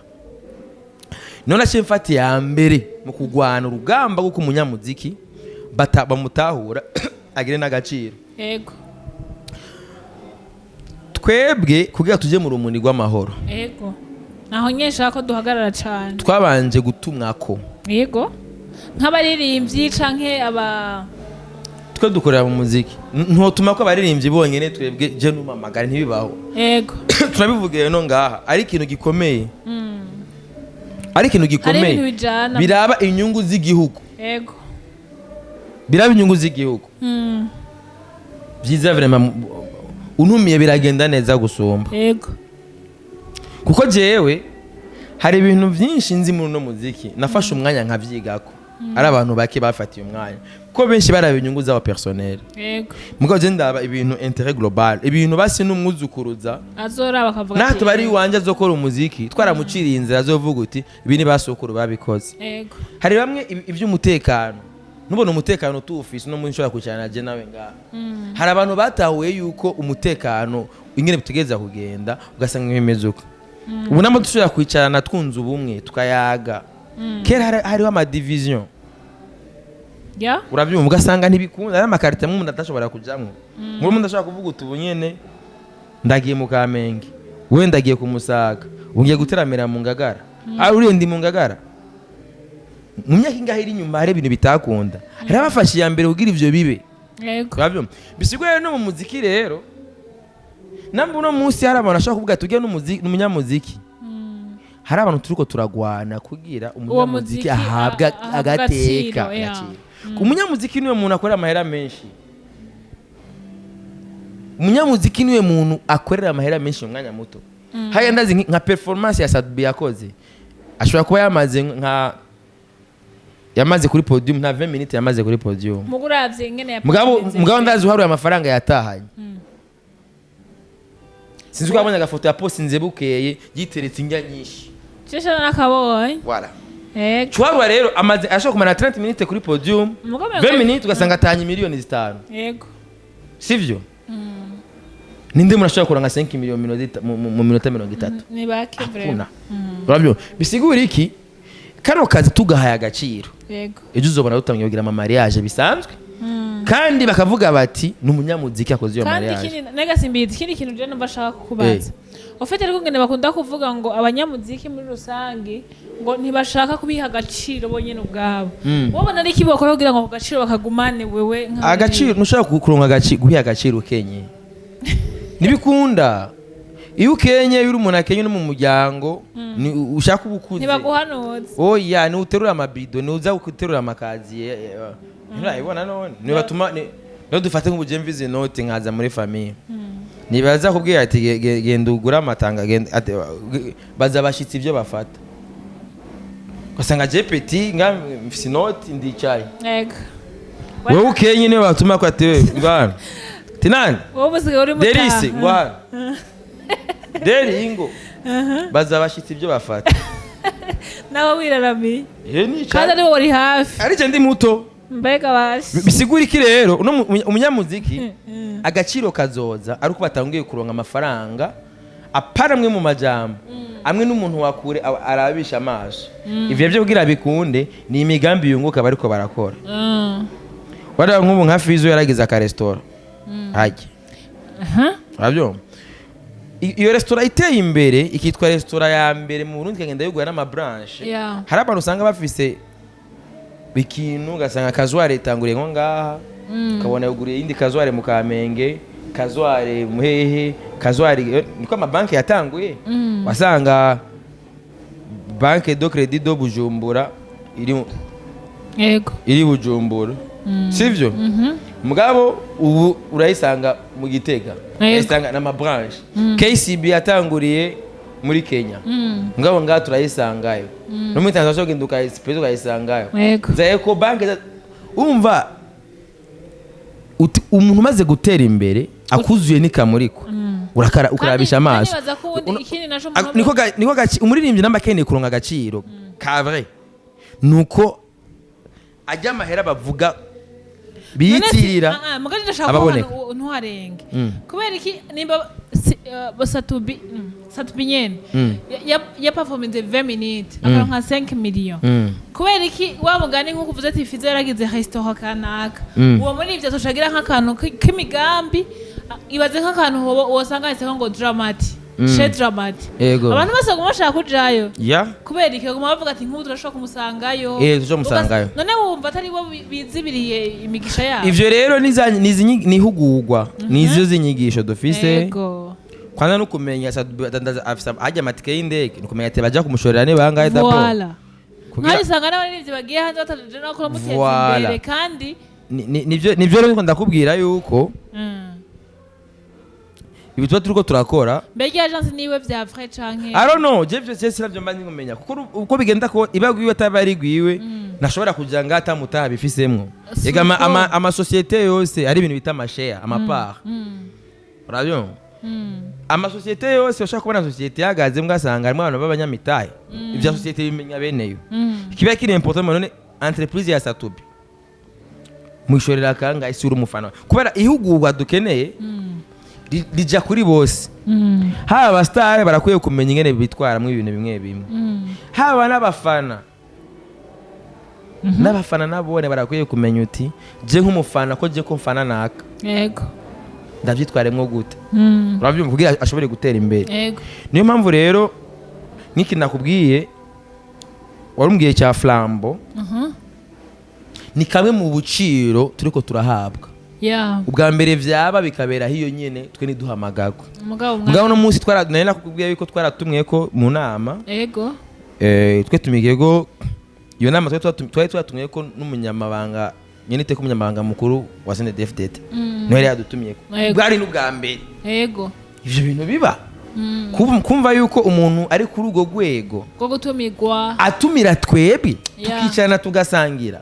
None aciye mfata iya mbere mu kurwana urugamba rw'uko umunyamuziki bamutahura, agire n'agaciro. Twebwe kugira tujye mu rumuri rw'amahoro, Yego, naho nyine nshaka ko duhagarara cane. Twabanje gutumwa ko Yego, nk'abaririmbyi canke aba twe dukorera mu muziki. Ntotuma ko abaririmbyi bonyene, twebwe je numamagara ntibibaho. Turabivugiye no ngaha, ari ikintu gikomeye, ari ikintu Hari gikomeye ibintu bijana. Biraba inyungu z'igihugu. Biraba inyungu z'igihugu. Byiza vraiment, untumiye biragenda neza gusumba. Kuko jewe hari ibintu byinshi nzi muri uno muziki nafashe umwanya nkavyigako, ari abantu bake bafatiye umwanya, kuko benshi baraba inyungu zabo personnel. Mugabo je ndaba ibintu intérêt global, ibintu basi n'umwuzukuruza azoraba akavuga natwe ati bari iwanje azokora umuziki, twaramuciriye inzira, azovuga uti ibi ni basokuru babikoze. Hari bamwe iby'umutekano, nubona umutekano tuwufise uno munsi nshobora kwicarana je nawe ngaha. Hari abantu batahuye yuko umutekano ingene bitegereza kugenda, ugasanga bimeze uko. Ubu namo dushobora kwicarana twunze ubumwe, tukayaga. Kera hariho amadivision. Urabyumva, ugasanga ntibikunda, ari amakarite amwe umuntu atashobora kujamwo. Muri umuntu ashobora kuvuga uti ubu nyene ndagiye mu Kamenge, we ndagiye ku Musaga, ubu ngiye guteramira mu Ngagara, ari uriye ndi mu Ngagara. Mu myaka ingahe iri inyuma hari ibintu bitakunda, hari abafashe iya mbere kugira ivyo bibe. Urabyumva, bisigaye no mu muziki rero namba uno munsi hari abantu bashobora kuvuga ati ujya n'umunyamuziki. Hari abantu turiko turagwana kugira umunyamuziki Muziki ahabwa ahabwe agateka, agaciro, yeah. agaciro. Umunyamuziki niwe muntu akorera amahera menshi. Umunyamuziki niwe muntu akorera amahera menshi mu mwanya muto. Hariya ndazi nka performance ya Sat-B yakoze, ashobora kuba yamaze nka yamaze kuri podium nta 20 minutes yamaze kuri podium. Mugo uravye ingene ya Mugabo performance. mugabo ndazi uharuye amafaranga yatahanye. Sinzi ko yabonye agafoto ya postinze bukeye, yiteretse indya nyinshi. Cisha nakabonye. Voilà. Yego. Cwarwa rero amaze ashobora kumara 30 minutes kuri podium, Mugabo 20 minutes, ugasanga atanye 5 miliyoni. Sivyo? Ninde muntu ashobora kuronka 5 miliyoni mu minota 30? Ni bake Kuna vraiment. Urabyumva? Bisigura iki? Kano kazi tugahaye agaciro, ejo uzobona dutangiye kugira ama mariage bisanzwe, kandi bakavuga bati ni umunyamuziki akoze iyo Kandi mariage. ikindi nega simbizi, ikindi kintu je numva ashaka kukubaza, ufite ariko ngene bakunda kuvuga ngo abanyamuziki muri rusange ngo ntibashaka kubiha agaciro bonyene ubwabo. Wobona ari iki bokora kugira ngo ako gaciro bakagumane, wewe nka Agaciro, ntushobora kuronka agaciro, guha agaciro ukenye, ntibikunda. Iyo ukenye, iyo uri umuntu akenye no mu muryango, ni ushaka uba ukuze. Ntibaguhanuza. Oya, ni uterura amabido, ni uza guterura amakaziye, nturayibona none ni batuma niyo dufate nk'ubu mvize inoti nkaza muri famille, nibaza kubwira ati: "Genda ugure amatanga, genda," ati, baza abashyitsi ibyo bafata, ugasanga je petit nga mfise inoti ndicaye. Wewe ukenye niyo batuma ko ati: "We ngwana tinani." Wowe usigaye uri mutaha. Derisi ngwana deri ingo, baza abashyitsi ibyo bafata. Nawe wiraramiye. Iyo nicaye. Kandi ari wowe uri hafi. Ariko ndi muto. Mbega basi. Bisigura iki rero? Uno umunyamuziki agaciro kazoza ari uko batangiye kuronka amafaranga, apara amwe mu majambo amwe n'umuntu wakure arabisha amaso. Ivyo byo kugira bikunde ni imigambi yunguka bariko barakora. Waraba nk'ubu nka Fizo yaragize akaresitora hajya. Urabyumva? Iyo resitora iteye imbere, ikitwa resitora ya mbere mu Burundi, ikagenda yugura n'ama branche. Hari abantu usanga bafise ikintu, ugasanga kazware itanguriye nko ngaha, ukabona yuguriye iyindi kazware mu Kamenge, kazware muhehe, kazware niko amabanki yatanguye. Wasanga Banque de Crédit de Bujumbura iri iri Bujumbura, sivyo? Mugabo ubu urayisanga mu Gitega, urayisanga n'ama branche. KCB yatanguriye muri Kenya, mugabo ngaha turayisangayo, no muri Tanzania ushobora kugenda ukayisangayo. Za Ecobank umva umuntu umaze gutera imbere akuzuye nikamuriko urakara ukarabisha amaso. Kandi nibaza ko ubundi ikindi naco Niko umuririmbyi namba akeneye kuronka agaciro ka vrai, nuko ajya amahera bavuga biyitirira Mugabo ndashaka ababoneka. ko ntuharenge. Kubera iki? Nimba Satubi, Satubi nyene ya performance 20 minutes akaronka 5 millions, kubera iki wa mugani nkuko uvuze ati Fizo yaragize restaurant kanaka, uwo muri ivyo toshagira nk'akantu k'imigambi, ibaze nk'akantu wosanga handitseho ngo Dramati, chez Dramati, abantu bose baguma bashaka kujayo. Kubera iki baguma bavuga ati nk'ubu turashobora kumusangayo? Eh, turashobora kumusangayo. None wumva atari bo bizibiriye imigisha yabo? Ivyo rero ni ihugurwa, nizo zinyigisho dufise. Kwanza no kumenya afise hajya amatike y'indege, ni kumenya ati baja kumushorera ni bangahe d'abord. Nkabisanga n'abaririmbyi bagiye hanze bataje no kumuteza imbere kandi. Nivyo rero ndakubwira yuko ibi tuba turiko turakora. Mbega agence niwe vya vrai canke? I don't know, je vyose sinavyo mba nkumenya, kuko uko bigenda ko iba gwiwe ataba ari gwiwe, ntashobora kuja ngaha atamutaha bifisemwo. Si Ega uko. Amasosiyete yose ari ibintu bita ama share, ama part, urabyumva? Amasosiyete yose ushobora kubona sosiyete ihagaze, ugasanga harimo abantu b'abanyamitahe. Ibya sosiyete bimenya beneyo. Kiba kiri important. None entreprise ya Satubi mwishorera kangahe isi uri umufana? Kubera ihugurwa dukeneye rija kuri bose. Haba abasitari barakwiye kumenya ingene bitwaramwo ibintu bimwe bimwe, haba n'abafana nabone barakwiye kumenya uti je nk'umufana ko je ko mfana naka, ndavyitwaremwo gute? Uravyumva? Kugira ashobore gutera imbere. Niyo mpamvu rero nk'iki nakubwiye, warumbwiye cya flambo, ni kamwe mu buciro turiko turahabwa. Ubwa mbere vyaba bikabera hiyo nyene, twe ntiduhamagagwe. Mugabo Mugabo uno munsi twara nari nakubwiye yuko twaratumwe ko mu nama. Twe tumigego iyo nama twari twatumwe ko n'umunyamabanga nyene iteka, umunyamabanga mukuru wa CNDD-FDD niwe yari yadutumye ko. Bwari n'ubwa mbere ivyo bintu biba. Kumva yuko umuntu ari kuri urwo rwego bwo gutumigwa atumira twebwe, tukicarana tugasangira,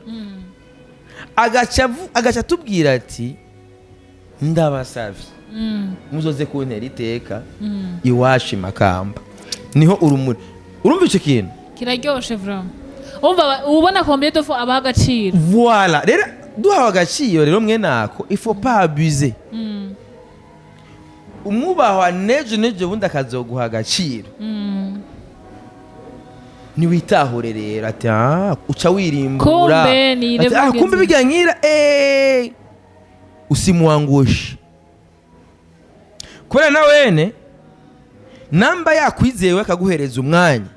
agaca atubwira ati: "Ndabasavye, muzoze kuntera iteka iwacu i Makamba, niho urumuri." Urumva ico kintu? Kiraryoshe vraiment. Umva, ubona combien de fois abaha agaciro. Voilà, rero duhawe agaciro rero mwene ako, il faut pas abuser. Umwubahwa nejo nejo bundi akazoguha agaciro, niwitahure rero ati: "Ah," uca wirimbura. Kumbe ni Ati, "Ah, level kumbe ugeze." bijya nkira usimuangushe, kubera na wene namba yakwizewe akaguhereza umwanya,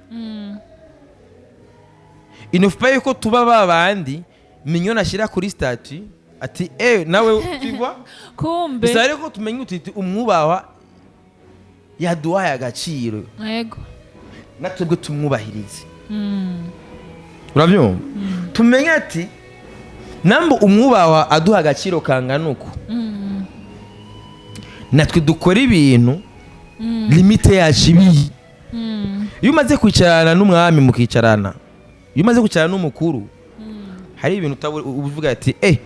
inofupa yuko tuba ba bandi minyoni ashyira kuri statut ati: "Eh, nawe tu vois." Kumbe. Bisaba rero ko tumenya uti umwubahwa yaduhaye agaciro, natwebwe tumwubahirize. Urabyumva, tumenye ati namba umwubahwa aduha agaciro kangana uko, natwe dukora ibintu limite yacu ibiye. Iyo umaze kwicarana n'umwami, mukicarana, iyo umaze kwicarana n'umukuru, hari ibintu uvuga ati: "Eh,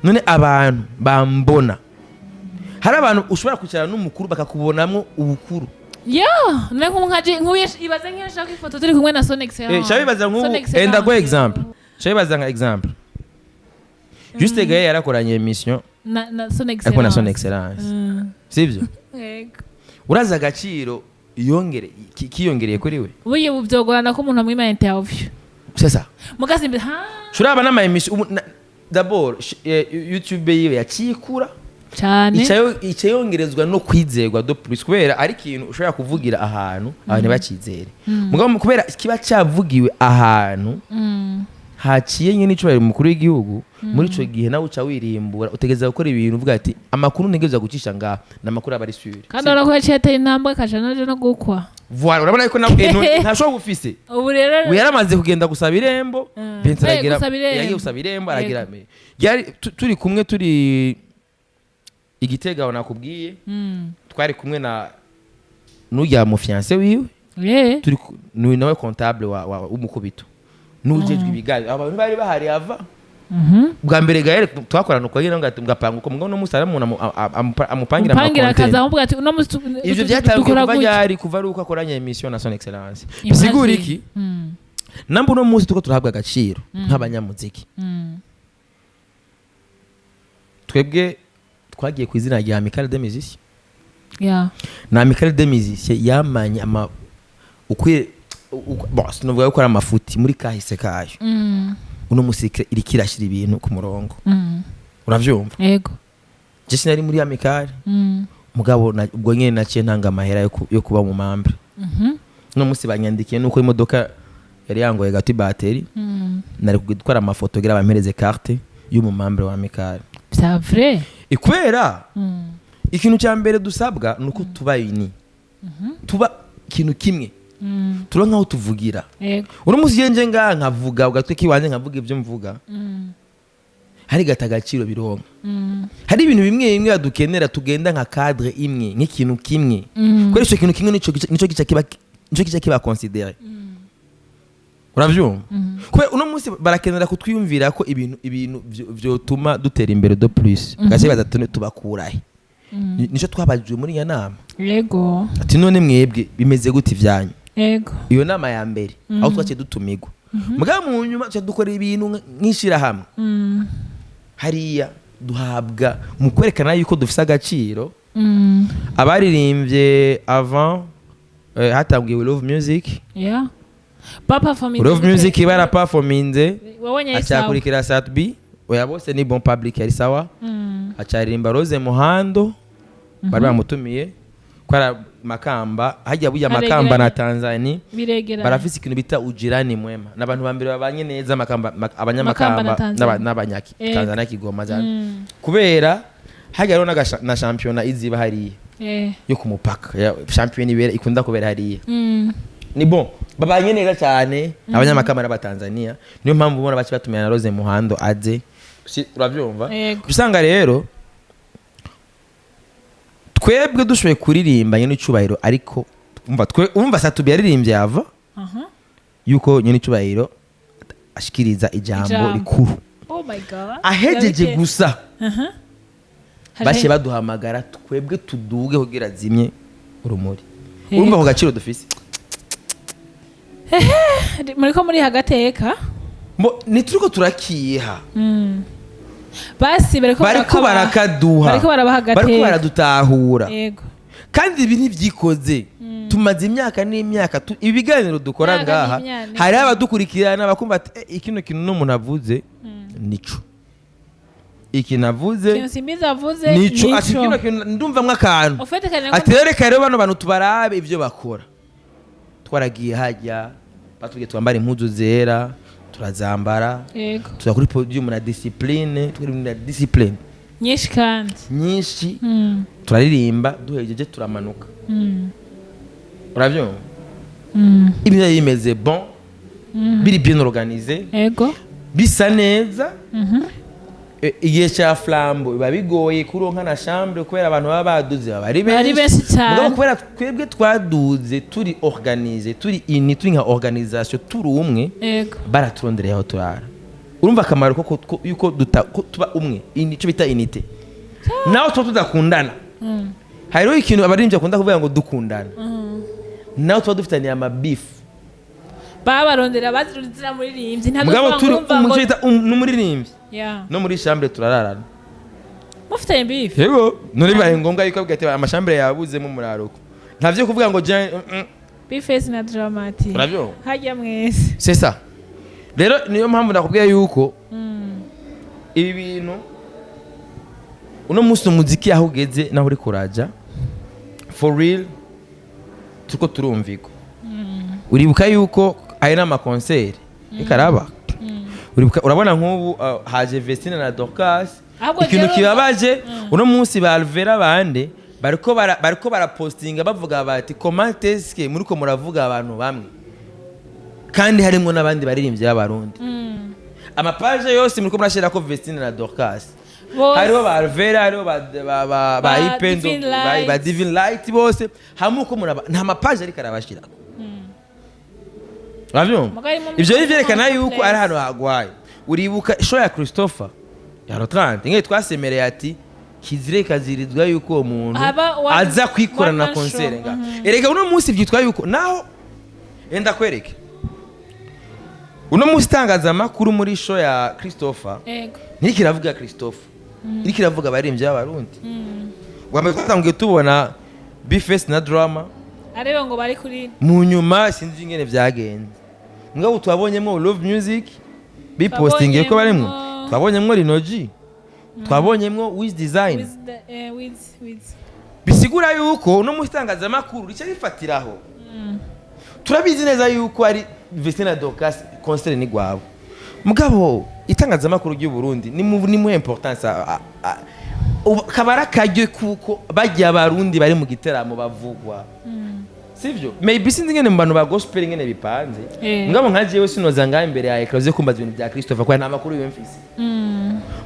none abantu bambona." Hari abantu ushobora kwicarana n'umukuru bakakubonamwo ubukuru. Ya, none nk'ubu nk'ubu ibaze nk'iyo nshaka ifoto turi kumwe na Son Excellence. Eh, shabibaza nk'ubu Son Excellence. Ndaguha exemple, shabibaza nka exemple Juste Gaye yarakoranye émission Na Son ariko na Son Excellence. Excellence, sibyo? Yego. Uraza agaciro yongere kiyongereye kuri we. Ubuye ubu byogorana ko umuntu amwima interview. C'est ça. Mugasimbi ha. Turaba n'ama émission ubu d'abord YouTube yiwe yacikura Cyane. ica yongerezwa no kwizerwa de plus, kubera ari ikintu ushobora kuvugira ahantu abantu ntibakizere, mugabo kubera kiba cyavugiwe ahantu haciye nyine icubahiro umukuru w'igihugu, muri ico gihe nawe uca wirimbura, utegereza gukora ibintu uvuga ati: "Amakuru ntegereza gucisha ngaha ni amakuru aba ari sûr." Kandi urabona ko yaciye atera intambwe akaja naje no gukwa. Voilà, urabona yuko nawe ntashobora gufise. Ubu rero We yaramaze kugenda gusaba irembo. Vincent aragira gusaba irembo. Yagiye gusaba irembo, aragira yari turi kumwe, turi igitega aho nakubwiye, twari kumwe na n'ujya mu fiancé wiwe. Turi ni nawe comptable wa w'umukubito n'ujejwe ibiganiro, abantu bari bahari ava bwa mbere. Gahere twakorana uko nyine ngapanga uko mugabo no musi umuntu amupangira Mupangira ama content. akaza amubwira ati: "Uno musi Ivyo byatangiye dukora kuva gutya." ryari? Kuva ari uko akoranye émission na Son Excellence. Imagine. Bisigura iki? Namba uno munsi tuko turahabwa agaciro nk'abanyamuziki, twebwe twagiye ku izina rya Amicale des Musiciens. Na Amicale des Musiciens yamanye ama ukwiye bon, sinovuga yuko ari amafuti muri kahise kayo. Uno munsi iriko irashyira ibintu ku murongo. Uravyumva? Yego. Je sinari muri Amicale, mugabo ubwo nyene naciye ntanga amahera yo kuba mu membre. Uno munsi banyandikiye nuko imodoka yari yangoye gato ibateri, nari gutwara amafoto kugira bampereze carte y'umu membre wa Amicale. C'est vrai. Kubera ikintu cya mbere dusabwa ni uko tuba unis, tuba ikintu kimwe, tuba nkaho tuvugira. Uno munsi iyo nje ngaha nkavuga ugatwe kiwanjye, nkavuga ibyo mvuga, hari gata agaciro bironka. Hari ibintu bimwe bimwe badukenera, tugenda nka cadre imwe, nk'ikintu kimwe, kubera icyo kintu kimwe nico gica kiba considéré. Uravyumva? Kubera uno munsi barakenera kutwiyumvira ko ibintu vyotuma dutera imbere de plus, bagaca baza tune tubakurahe. Nico twabajijwe muri iyo nama, ati: "None mwebwe bimeze gute ivyanyu?" Iyo nama ya mbere aho twaciye dutumigwa, mugabo mu nyuma tuca dukora ibintu nk'ishirahamwe. Hariya duhabwa mu kwerekana yuko dufise agaciro. Abaririmbye avant, hatangiye We Love Music. Yeah. Ba performing. We Love Music baraperforminze. Wabonye ari sawa. Acakurikira Sat-B, oya, bose ni bon, public yari sawa. Acaririmba Rose Muhando, bari bamutumiye ko ari Makamba hajya burya Makamba na Haregeranye. Tanzania Biregeranye. Barafise ikintu bita ujirani mwema, n'abantu ba mbere babanye neza Makamba Makamba na abanyamakamba Tanzania. n'abanyaki Tanzania Kigoma zana, kubera hajya hariho na shampiyona iziba hariya yo ku mupaka shampiyona ibera ikunda kubera hariya. Ni bon, babanye neza cyane abanyamakamba n'abatanzania, niyo mpamvu ubona baci batumira na Rose Muhando aze. Urabyumva? Yego. Usanga rero twebwe dushoboye kuririmba nyine icubahiro, ariko umva, twe umva Sat-B yaririmbye yava yuko nyine icubahiro ashikiriza ijambo Ijambo. rikuru. Oh my God. Ahejeje Birabiteye. gusa, baciye baduhamagara twebwe tuduge kugira zimye urumuri. Urumva ako gaciro dufise? Muriko muri hagateka. Mbo nituriko turakiha. Basi bariko Bariko barakaduha. Bariko barabaha Bariko agateka. baradutahura. Kandi ibi ntivyikoze, tumaze imyaka n'imyaka ibi biganiro dukora Imyaka ngaha. n'imyaka. Hariho abadukurikirana bakumva ati: "Eh, ikino kintu n'umuntu avuze nico, ikintu avuze Ikintu Simbizi avuze nico." Ati nico. kino kintu ndumvamwo akantu. Ufite kane. Ati rero reka rero bano bantu tubarabe ibyo bakora. Twaragiye hajya, batubwiye twambara impuzu zera, turazambara. Tuza kuri podium na discipline, turi na discipline nyinshi kandi nyinshi. Turaririmba, duhejeje turamanuka. Urabyumva? Ibintu byari bimeze bon, biri bien organisé, bisa neza. Igihe cya Flambeau biba bigoye kuronka na chambre kubera abantu baba baduze, baba ari Ari benshi cyane. Mugabo kubera twebwe twaduze turi organisé, turi ini, turi nka organisation, turi umwe, baraturondereye aho turara. Urumva akamaro ko yuko ko tuba umwe, icyo bita unité, naho tuba tudakundana. Hariho ikintu abaririmbyi bakunda kuvuga ngo dukundana, naho tuba dufitaniye amabifu. Babarondera bazirundira muririmbyi ntabwo. Mugabo turi Urumva ngo icyo bita n'umuririmbyi no muri chambre turararana. Mufitanye beef? Yego, none bibaye ngombwa yuko avuga ati amachambres yabuzemo umuraruko, ntavyo kuvuga ngo je. B-Face na Drama-T. Urabyumva? Hajya mwese. C'est ça. Rero niyo mpamvu nakubwiye yuko ibi bintu uno munsi umuziki aho ugeze naho uri kuraja, for real turiko turumvikwa. Uribuka yuko ari n'amaconcerts reka araba. Uribuka, urabona nk'ubu haje Vestine na Dorcas. Ahubwo Ikintu kibabaje, uno munsi ba Alvera bande bariko barapostinga bavuga bati: "Comment est-ce que muriko muravuga abantu bamwe kandi harimo n'abandi baririmbyi b'Abarundi? Amapages yose muriko murashirako Vestine na Dorcas." Bose. Hariho ba Alvera, hariho ba Ba Ipendo, Divine ba Light. Divine Light, bose hamwe uko muraba nta mapages ariko arabashirako. Uravyumva? Mugabo harimo Ivyo rero vyerekana place. yuko ari ahantu hagwaye. Uribuka show ya Christopher ya Rotrante, ngiye twasemereye ati kizire kazirizwa yuko uwo muntu Haba aza kwikorana one man concert show. nga. Erega uno munsi vyitwa yuko naho enda kwereke uno munsi itangazamakuru muri show ya Christopher ntiriko iravuga Christopher, iriko iravuga abaririmbyi b'Abarundi. Wambaye twatangiye tubona B-Face na Drama. Arebe ngo bari kuri Mu nyuma sinzi ingene vyagenze, mugabo twabonyemwo Love Music bipostingiye ko barimwo. Twabonyemwo Twabonyemwo Lino-G, twabonyemwo Wiz Design. With the, with Bisigura yuko uno munsi itangazamakuru rica rifatiraho. Turabizi neza yuko ari Vestine na Dorcas, concert ni gwabo, mugabo itangazamakuru ry'u Burundi ni mu importance kaba ari akaryo kuko bajya Abarundi bari mu giteramo bavugwa, sivyo? Maybe sinzi ingene mu bantu ba gospel ingene bipanze. Mugabo nka jewe sinoza ngaho imbere ya écran uze kumbaza ibintu bya Christopher kwa nta makuru yo mfise.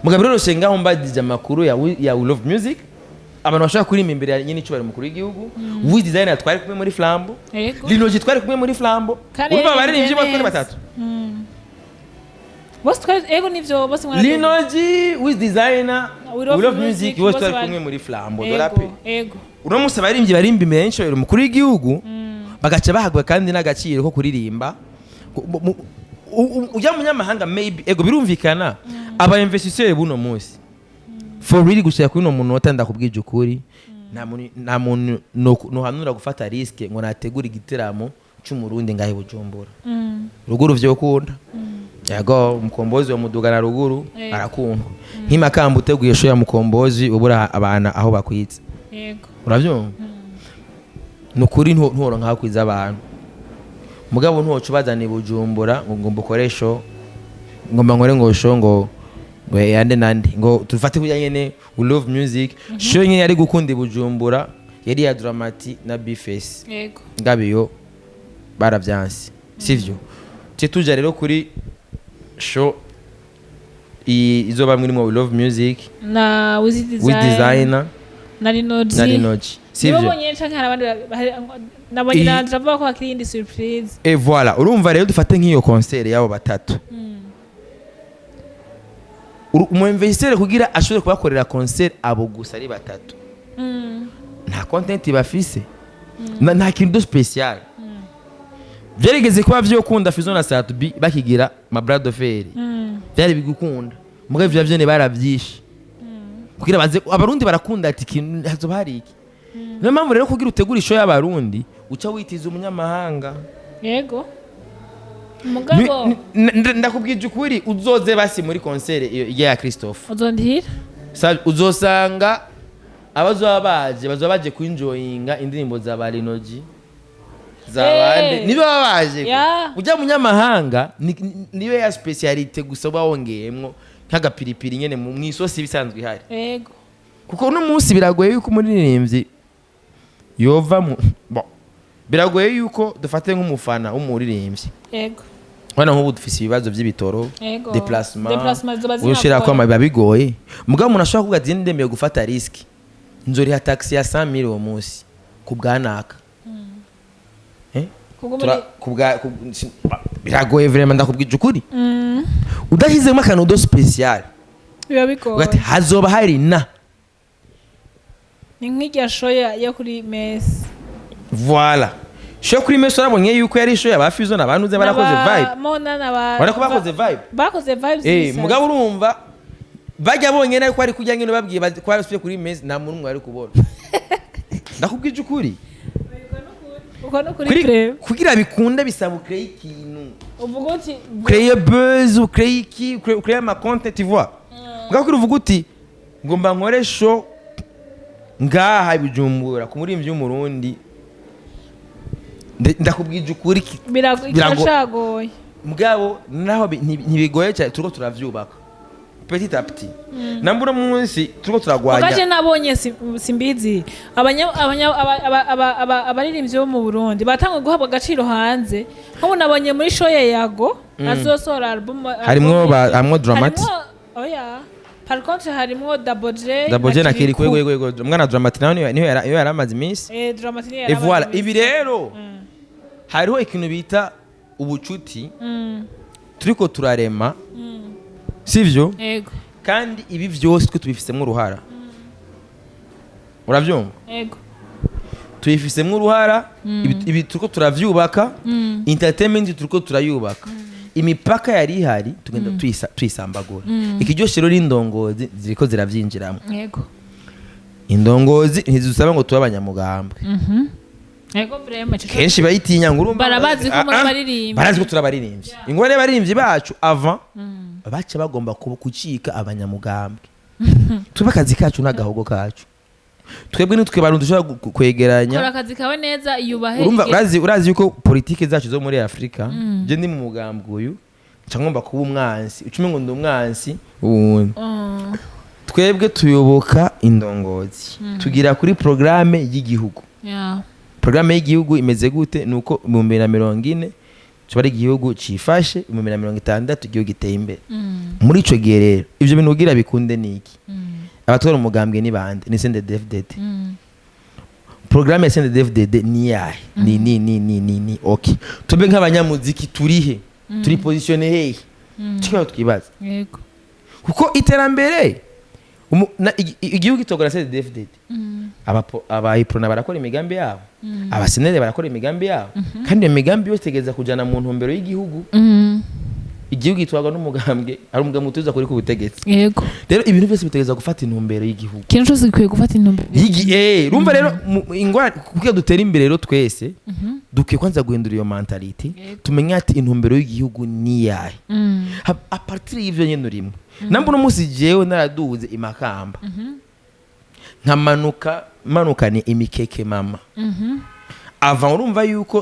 Mugabo biroroshe ngaho mbagije amakuru ya We Love Music, abantu bashobora kuririmba imbere ya nyine icubahiro umukuru w'igihugu. Wiz Designer twari kumwe muri Flambeau. Lino-G twari kumwe muri Flambeau. Kandi Urumva yaririmbye abaririmbyi bose twari neza. batatu. Bose twari, ego nivyo, bose mwaragiye. Lino-G, Wiz Designer, We Love We Love Music, Music, bose bose twari bari kumwe muri Flambeau de la Paix. Uno munsi abaririmbyi barimba imbere y'icubahiro umukuru w'igihugu bagaca bahabwa kandi n'agaciro ko kuririmba. Ujya mu munyamahanga maybe, ego birumvikana, aba investisseur buno munsi, for real, gushika kuri uno munota ndakubwije ukuri, nta muntu nohanura gufata risque ngo nategure igiteramo c'Umurundi ngahe Bujumbura. Ruguru vyokunda, yego, Mukombozi wa muduga na ruguru arakundwa. Nk'imakamba uteguye show ya Mukombozi ubura abana aho bakwitse. Uravyumva? Ni ukuri ntuworonka aho kwiza abantu, mugabo ntuwoca ubazana i Bujumbura ngo mbukoresho, ngomba nkore ngo show ngo yande nande ngo tufate kuya nyene We Love Music. Show nyene yari gukunda i Bujumbura yari ya Drama-T na B-Face. Ngabiyo baravyanse, sivyo? Tuje tuja rero kuri show izoba mwirimo We Love Music na Wiz Design Wiz Designer na Lino-G. Na Lino-G, Nibo sivyo? bonyene canke hari abandi nabonye nanje avuga ko hakiri iyindi surprise. Et voilà, urumva rero dufate nk'iyo concert y'abo batatu. Umu investisseur kugira ashobore kubakorera concert abo gusa ari batatu, nta content bafise, nta kintu de spécial. Byarigeze kuba vyokunda Fizo na Sat-B bakigira ma bras de fer, byari bigukunda, mugabo ivyo vyone baravyishe kugira baze Abarundi barakunda ati ikintu hazoba hari iki. Niyo mpamvu rero kugira utegura i show y'Abarundi uca witiza umunyamahanga. Yego, mugabo Ndakubwije ukuri, uzoze basi muri concert iyo ya Christophe. Uzondihira. Uzosanga abazoba baje bazoba baje kwinjoyinga indirimbo za Barinoji za bande, nibo baba baje. Ujya munyamahanga niyo ya spécialité gusa uba wongeyemwo nk'agapiripiri nyene mu isosi bisanzwe ihari. Kuko uno munsi biragoye yuko umuririmbyi yova mu, bon, biragoye yuko dufate nk'umufana w'umuririmbyi. Hano nk'ubu dufise ibibazo by'ibitoro, déplacement. Déplacement ziba ushira ko zinagoye. Biba bigoye, mugabo umuntu ashobora kuvuga ati: "Ndemeye gufata risque, nzoriha taxi ya 100,000 uwo munsi ku bwanaka." Eh? Kubwo Ku bwa biragoye vraiment, ndakubwije ukuri, udashyizemo akantu de spécial biba bigoye. Ugati hazoba hari na Ni nk'irya show yo kuri Mesi. Voilà, show kuri Mesi, urabonye yuko yari show ya Fizo n'abantu barakoze vibe. Mona na Urabona ko bakoze vibe. Bakoze vibes. Mugabo urumva bajya bonyene ariko ari kujya nyine babwiye ko basubiye kuri Mesi, nta muntu umwe wari kubona, ndakubwije ukuri. Uko no kuri Kuri kugira bikunde bisaba ukreye ikintu, uvuga uti ukreye buzz, ukreye iki, ukreye ama content, tu vois. Mugabo kuri uvuga uti ngomba nkore show ngaha i Bujumbura ku muririmbyi w'Umurundi, ndakubwije ukuri Biracagoye. Mugabo naho ntibigoye cyane, turiko turavyubaka petit à petit. Nambura munsi turiko turagwanya. Mugaje nabonye simbizi abaririmbyi bo mu Burundi batangwe guhabwa agaciro hanze. Nk'ubu nabonye muri show ya Yago azosohora album. Harimwo harimwo Dramati. Oya, par contre harimwo Double J. Double J na Kirikou. Kirikou. Yego yego, umwana Dramati nawe niyo yari amaze iminsi. Dramati niyo Et yari voilà, amaze ibi iminsi. rero hariho ikintu bita ubucuti turiko turarema, sivyo? Yego. Kandi ibi vyose twe tubifisemo uruhara, uravyumva? Yego. Tubifisemo uruhara. Ibi turiko turavyubaka, entertainment turiko turayubaka. Imipaka yari ihari tugenda tuyisambagura. Ikiryoshe rero, indongozi ziriko ziravyinjiramo. Indongozi ntizidusaba ngo tube abanyamugambwe. Yego, vraiment Kenshi bayitinya ngo urumva Barabazi ko muri Ah, ah. abaririmbyi. Barazi ko turi abaririmbyi. Ingorane y'abaririmbyi bacu, avant baca bagomba kucika abanyamugambwe. Twebwe akazi kacu n'agahogo kacu, twebwe nitwe Barundi dushobora kwegeranya. Kora akazi kawe neza, yubahe. Urumva, urazi yuko politike zacu zo muri Afurika, je ndi mu mugambwe uyu nca ngomba kuba umwansi, ucume ngo ndi umwansi wundi. Twebwe tuyoboka indongozi, tugira kuri programme y'igihugu. Programme y'igihugu imeze gute? Ni uko 2040 tuba ari igihugu cifashe, 2060 igihugu giteye imbere. Muri ico gihe rero, ivyo bintu kugira bikunde ni iki? Abatwara umugambwe ni bande? Ni CNDD-FDD. Programme ya CNDD-FDD ni yahe? Ni okay, tube nk'abanyamuziki turihe? Turi positionné hehe? Cyo twibaza. Kuko iterambere igihugu gitorwa na CNDD-FDD, abayiprona barakora imigambi yabo, abasenere barakora imigambi yabo, kandi iyo migambi yose itegereza kujana mu ntumbero y'igihugu. Igihugu gitwarwa n'umugambwe, ari umugambwe utuza kuri ku butegetsi. Rero ibintu byose bitegereza gufata intumbero y'igihugu. Ikintu cyose gikwiye gufata intumbero. Urumva rero ingorane, kugira dutere imbere rero twese dukwiye kwanza guhindura iyo mentalité, tumenye ati intumbero y'igihugu ni iyahe. À partir y'ivyo nyene urimo, namba uno munsi jewe naraduze imakamba, nkamanuka manukanye imikeke mama, avant urumva yuko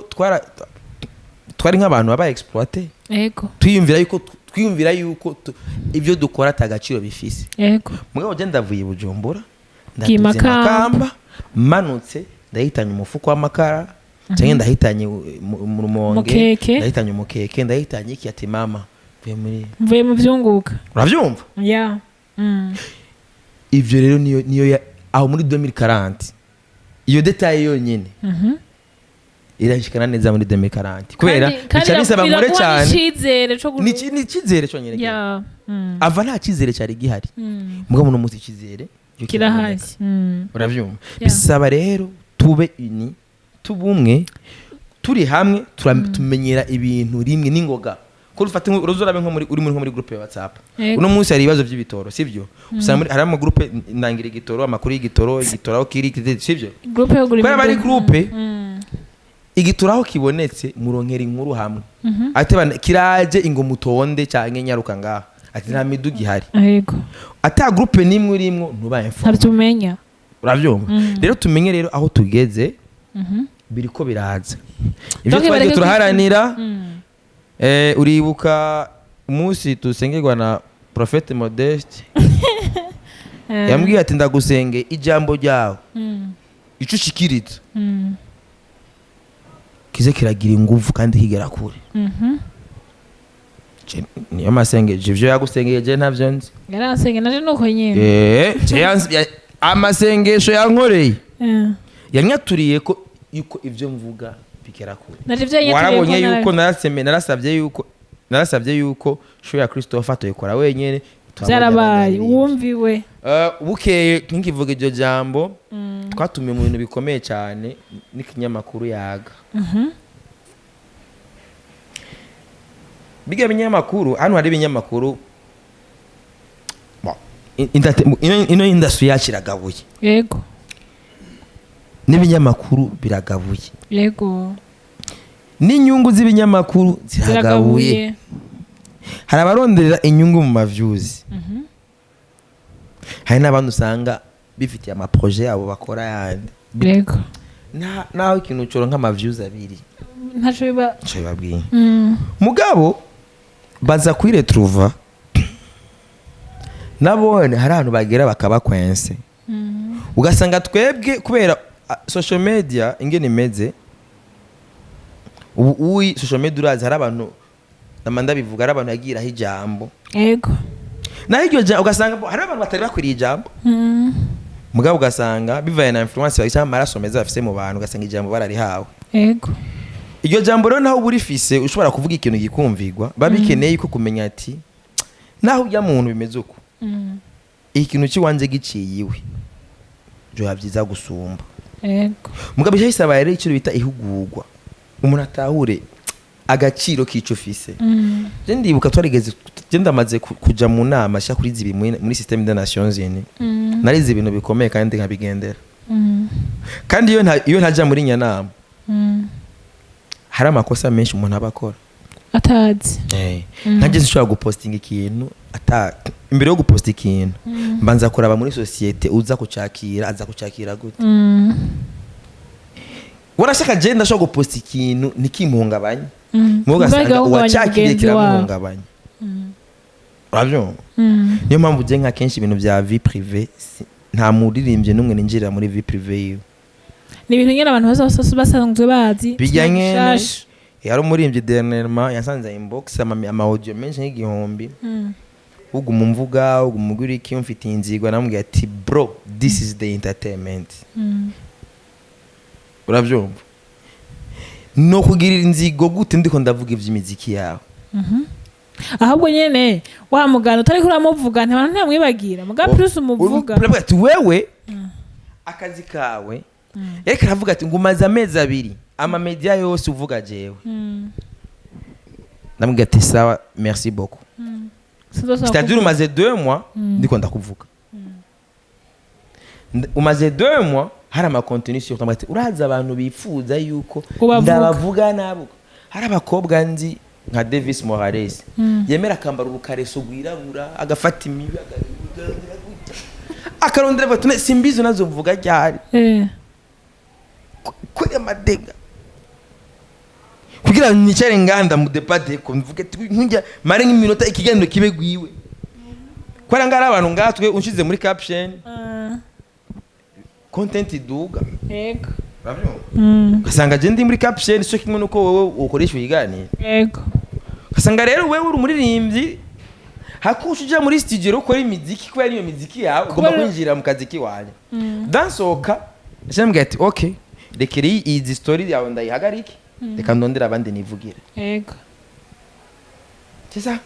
twari nk'abantu baba exploité, twiyumvira yuko ibyo dukora atagaciro bifise. Mugabo je ndavuye i Bujumbura, ndaduze Imakamba. Makamba, manutse ndahitanye umufuko w'amakara cyangwa ndahitanye mu Rumonge, Umukeke. ndahitanye umukeke, ndahitanye iki, ati: "Mama, mvuye muri Mvuye mu byunguka." Uravyumva? Ya. Ivyo rero niyo aho muri 2040, iyo détail yonyene irashikana neza muri 2040, kubera Kandi bica bisaba nkore biraguha cyane. n'icizere co Ni icizere cyonyine. Ya. Ava nta cyizere cyari gihari, mugabo uno munsi icyizere cyo Kirahari. kiraboneka. Mm. Uravyumva? Yeah. Bisaba rero tube uni, tube umwe, Turi hamwe tumenyera ibintu rimwe n'ingoga, ko ufate uruzorabe nko muri uri muri nko muri groupe ya WhatsApp. Uno munsi hari ibibazo by'ibitoro, sivyo? Usanga muri hari ama groupe ndangira igitoro, amakuru y'igitoro, igitoro aho kiri, sivyo? Groupe yo kugura Kubera bari imiduga. groupe, igitoro aho kibonetse muronkera inkuru hamwe, ati bana kiraje, ingo mutonde canke nyaruka ngaha, ati nta miduga ihari. Ata groupe nimwe urimwo ntuba informé. Ntabyo umenya. Uravyumva? Rero tumenye rero aho tugeze, biriko biraza ivyo Donc twagiye bareke turaharanira. Uribuka umunsi dusengerwa na Prophète Modeste, yambwiye ati: "Ndagusenge, ijambo ryawe, ico ushikiriza kize kiragira inguvu kandi kigera kure." Niyo masengesho, ivyo yagusengeye je ntavyo nzi. Yaransenge naje nuko nyene. Je amasengesho yankoreye, yanyaturiye ko yuko ivyo mvuga bigera kure. Naje ivyo yanyaturiye. Warabonye ko yuko narasabye yuko show ya Christopher tuyikora wenyene. Byarabaye, wumviwe. Bukeye nkikivuga iryo jambo, twatumiwe mu bintu bikomeye cyane n'ikinyamakuru Yaga. Biga binyamakuru, hano hari ibinyamakuru. Bon, ino industry yacu iragabuye. N'ibinyamakuru biragabuye. N'inyungu z'ibinyamakuru ziragabuye. Ziragabuye. Hari abaronderera inyungu mu ma views, hari n'abandi usanga bifitiye ama projets yabo bakora yandi. Naho ikintu coro nk'ama views abiri, ntaco biba. Ico bibabwiye. Mugabo baza kwiretruva nabone hari ahantu bagera bakabakwense, ugasanga twebwe kubera social media ingene imeze ubu uyi social media, urazi hari abantu, nama ndabivuga, hari abantu yagiraho ijambo. Naho iryo jambo ugasanga hari abantu batari bakwiriye ijambo, mugabo ugasanga bivaye na influence cyangwa amaraso meza bafise mu bantu, ugasanga ijambo bararihawe. Iryo jambo rero, naho uba urifise, ushobora kuvuga ikintu gikumvirwa, biba bikeneye ko kumenya ati naho ujya muntu bimeze uko, ikintu cy'iwanze giciye iwe byoba byiza gusumba. Mugabo bica bisaba rero icyo bita ihugurwa, umuntu atahure agaciro k'ico ufise. Je ndibuka twarigeze, je ndamaze kuja mu nama sha kuri zibi muri système des Nations Unies. Narize ibintu bikomeye kandi nkabigendera. Kandi iyo ntaja muri nyanama, hari amakosa menshi umuntu aba akora atazi. Nkanjye sinshobora gupostinga ikintu ata imbere yo guposta ikintu mbanza kuraba muri société uza kucakira, aza kucakira gute. Warashaka je ndashobora guposta ikintu ntikimuhungabanye, mugo ugasanga Ugahungabanya uwacakiriye mugenzi wawe. kiramuhungabanya, urabyumva? Niyo mpamvu je nka kenshi ibintu bya vie privée, nta muririmbyi n'umwe ninjirira muri vie privée yiwe. Ni ibintu nyine abantu bose basanzwe bazi. Bijya nyene. Bishasha. Hari umuririmbyi dernièrement yasanze inbox ama audio menshi nk'igihumbi, uguma umvuga, uguma ugira iki, umfitiye inzigo. Namubwiye ati: "Bro, this is the entertainment." Urabyumva? No kugirira inzigo gute ndiko ndavuga ivy'imiziki yawe? Ahubwo nyene wa mugana utariko uramuvuga, ntibantu ntamwibagira muga plus umuvuga. Uravuga ati wewe akazi kawe, yariko aravuga ati ngo umaze amezi 2 ama media yose uvuga jewe. Ndamubwira ati: "Sawa, merci beaucoup." Sinzosubira C'est-à-dire kuvuga. umaze 2 mois ndiko ndakuvuga. Umaze 2 mois hari ama contenu sur toi. Ati urazi abantu bifuza yuko Ubavuga. ndabavuga nabo. Hari abakobwa nzi nka Davis Morales, yemera akambara urukareso rwirabura, agafata imibi, akarondera, avuga ati: "Simbizi nazo mvuga ryari?" Kuri amadega kugira ngo nicare nganda mudepate ko mvuge ati nkujya mare nk'iminota ikiganiro kibe gwiwe, kubera ngari abantu ngatwe unshize muri caption, content iduga. Urabyumva? Ugasanga je ndi muri caption cyo kimwe nuko wowe ukoresha ibiganiro. Ugasanga rero wewe uri umuririmbyi, hakusha uja muri studio rero ukora imiziki, kubera niyo miziki yawe ugomba kwinjira mu kazi kiwanyu. Dansohoka ndamubwira ati: "Okay, rekera iyi story yawe ndayihagarike, reka ndondere abandi nivugire." C'est ça.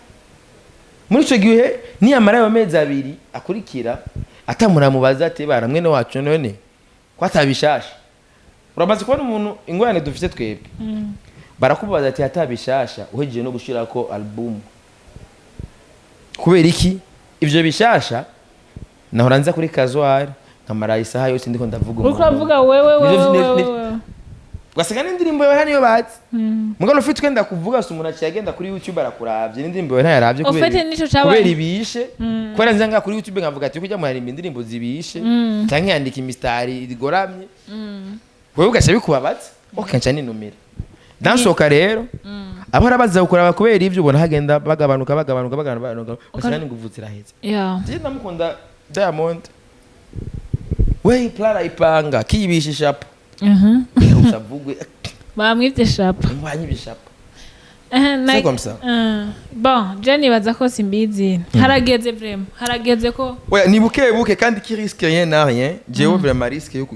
Muri icyo gihe niyamara ayo mezi 2 akurikira atamuramubaza ati: "Bara mwene wacu, none ko atabishasha?" Uramaze kubona umuntu, ingorane dufite twebwe, barakubaza ati hatabishasha uhejeje no gushirako album, kubera iki ivyo bishasha? Nahora nza kuri Kazuari nkamara isaha yose ndiko ndavuga Uriko umuntu. uravuga wewe, wewe, wewe, wewe. Ugasanga n'indirimbo yawe niyo bazi, mugabo ufite twenda kuvuga, si umuntu aciye agenda kuri YouTube arakuravye, n'indirimbo yawe ntayaravye Au fait, nico cabaye. Kubera ibishe, kubera nza ngaha kuri YouTube nkavuga ati kujya muharimba indirimbo zibishe canke yandika imistari igoramye, wewe ugaca bikubabaza, okay, nca ninumira dansohoka. Rero abo arabaza kukuraba kubera ivyo ubona hagenda bagabanuka, bagabanuka, bagabanuka, ugasanga n'inguvu ziraheze. Je ndamukunda Diamond, we plan ayipanga kiyibisha ishapo, usavugwe. Bamwivye shapa. Ngwanye ishapo. C'est comme ça. Bon, je nibaza ko simbizi, harageze, vraiment harageze ko Oya, ni buke buke, kandi qui risque rien n'a rien. Jewe vraiment risque yo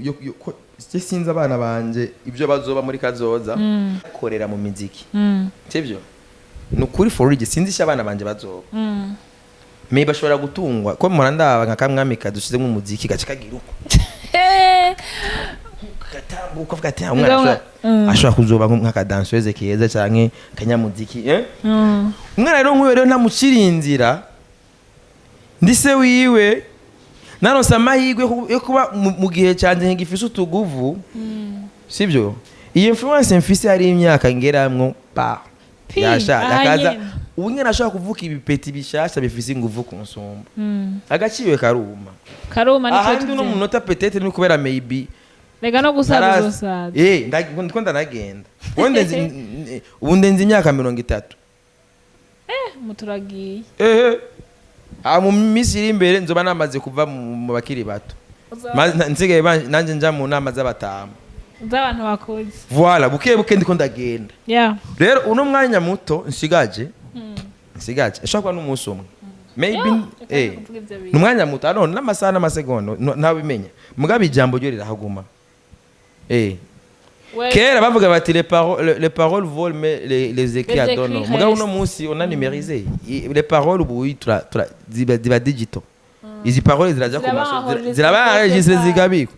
je sinzi abana banje ibyo bazoba muri kazoza korera mu miziki, sivyo? Ni ukuri, for real, sinzi icyo abana banje bazoba, mais bashobora gutungwa ko mpora ndaba nka kamwami kadushizemo umuziki, gace kagira uko gatambuka, avuga ati: "Ah, umwana ashobora kuzoba nk'akadanseuse keza canke kanyamuziki, eh?" Umwana rero nk'uyo rero ntamucira inzira, ndi se wiwe, naronse amahirwe yo kuba mu gihe cyanjye nkigifise utuguvu, sibyo? Iyi influence mfise hari imyaka ngeramwo pa Pi, yasha aha akaza nyene. Ubu nyene ashobora kuvuka ibipeti bishasha bifise inguvu kunsumba, agaciro karuma. Karuma, nico. Ahandi uno Tuzi. munota peut-être ni kubera maybe Rega no gusaza, uzosaza. Eh, ndiko ndanagenda. Ubu ndenze imyaka 30. Muturagiye. Ehe, ah, mu minsi iri imbere nzoba namaze kuva mu bakiri bato. Nsigaye nanje nja mu nama z'abatamu. Z'abantu bakuze. Voilà, buke buke ndiko ndagenda. Rero uno mwanya muto nsigaje ashobora kuba n'umunsi umwe maybe. Yeah, Eh, kuvuga ivyo bintu. ni umwanya muto ano n'amasaha n'amasegonda, ntawabimenya, mugabo ijambo ryo rirahaguma, eh. Kera bavuga bati les paroles volent, mais les écrits Les adonnent. écrits Mugabo uno restent. munsi on a numérisé les paroles, ubu tura ziba digital, izi paroles ziraja ku Ziraba maso enregistrées ziraba enregistrées, quelque part. zigabikwa.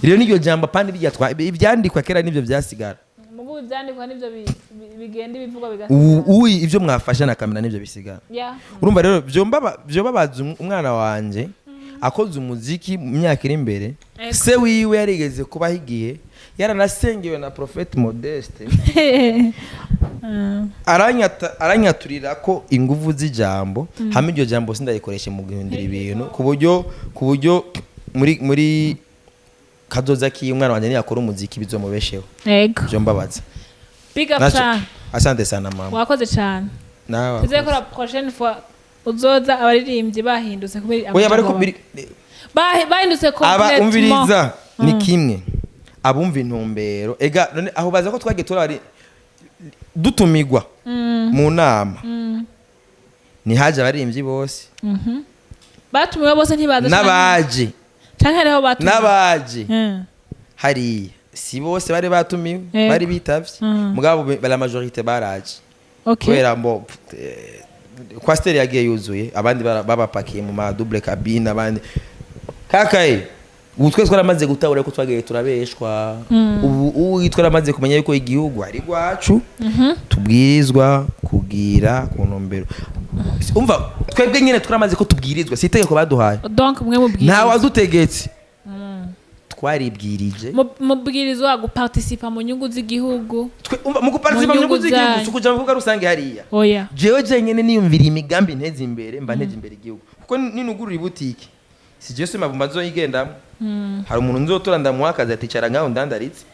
Rero n'iryo jambo pandi bijya twa ibyandikwa kera nivyo vyasigara. Mugu ivyandikwa nivyo bigenda, ibivugwa Ubu bigasigara. ubu ivyo mwafashe na kamera nivyo bisigara. Urumva rero vyombabaza umwana wanje akoze umuziki mu myaka iri imbere. Se wiwe yarigeze kubaho igihe yaranasengewe na Prophète Modeste, aranyaturira ko inguvu z'ijambo hamwe iryo jambo sindayikoreshe mu guhindura ibintu ku buryo muri kazoza kiyo umwana wanjye niyakora umuziki bizomubesheho. Byo mbabaza. Big up cyane. Asante sana, mama. Wakoze cyane. Nawe. Tuze ko la prochaine fois uzoza abaririmbyi bahindutse kubera Oya, bariko amajambo. Bahindutse aba complètement. Umviriza, ni kimwe abumva intumbero ega none aho baza ko twagiye turari dutumigwa mu nama, ntihaje abaririmbyi bose. Batumiwe bose ntibaza. N'abaje. Canke hariho batumiwe. N'abaje hariya si bose bari batumiwe, bari bitavye, mugabo la majorité baraje, kubera mbo coaster yagiye yuzuye, abandi babapakiye mu ma double cabine, abandi kakaye. Ubu twese twaramaze gutahura ko twagiye turabeshwa. Ubu twaramaze kumenya yuko igihugu ari rwacu, tubwirizwa kugira ku ntumbero. Umva, twebwe nyine twaramaze ko tubwirizwa, si itegeko baduhaye. Donc mwe mubwiriza. Nta wadutegetse, twaribwirije. Mubwirizwa guparticipa mu nyungu z'igihugu. Umva, mu guparticipa Mu mu nyungu nyungu z'igihugu, zanyu. si ukuja mu bibuga rusange hariya. Oya. Jewe jenyene niyumvira imigambi nteze imbere, mba nteze imbere igihugu, kuko ninugurura ibutike, si jewe se mavumba nzoyigendamo, hari umuntu nzotora ndamuha akazi aticara ngaho ndandaritse,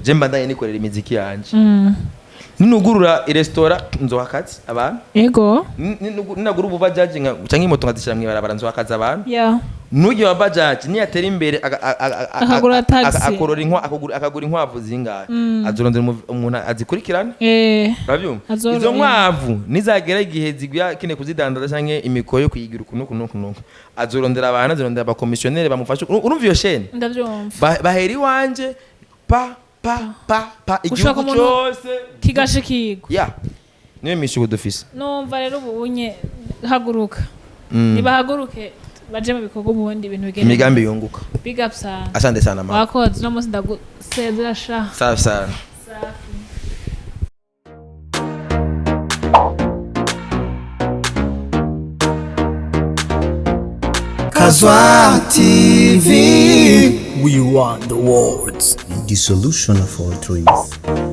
je mba ndaye nikorera imiziki yanje. Ninugurura iresitora nzoha akazi abantu. Ninagura ububajaji canke imoto nkazishira mw'ibarabara, nzoha akazi abantu. N'ujya wa bajaji niyatera imbere Akagura taxi. Akorora akagura inkwavu zingahe, azorondera umuntu azikurikirana. Urabyumva? Azorora. Izo nkwavu nizagera igihe zigwa kine kuzidandaza canke imikoyo yo kuyigira uku nuku nuku nuku, azorondera abantu, azorondera abakomisiyoneri bamufasha. Urumva iyo chaîne? Ndabyumva. Bahera iwanje pa pa pa pa Gushaka igihugu umuntu cyose kigashikirwa. Ya, niyo misi ubu dufise. Numva rero ubu unye haguruka, nibahaguruke. Baje mu bikorwa, ubundi ibintu bigende. Imigambi yunguka. Big up sana. Asante sana mama. Wakoze, uno munsi ndagusezera sha. Safi sana. Safi. Kazwa TV. We want the words. The solution of all dreams.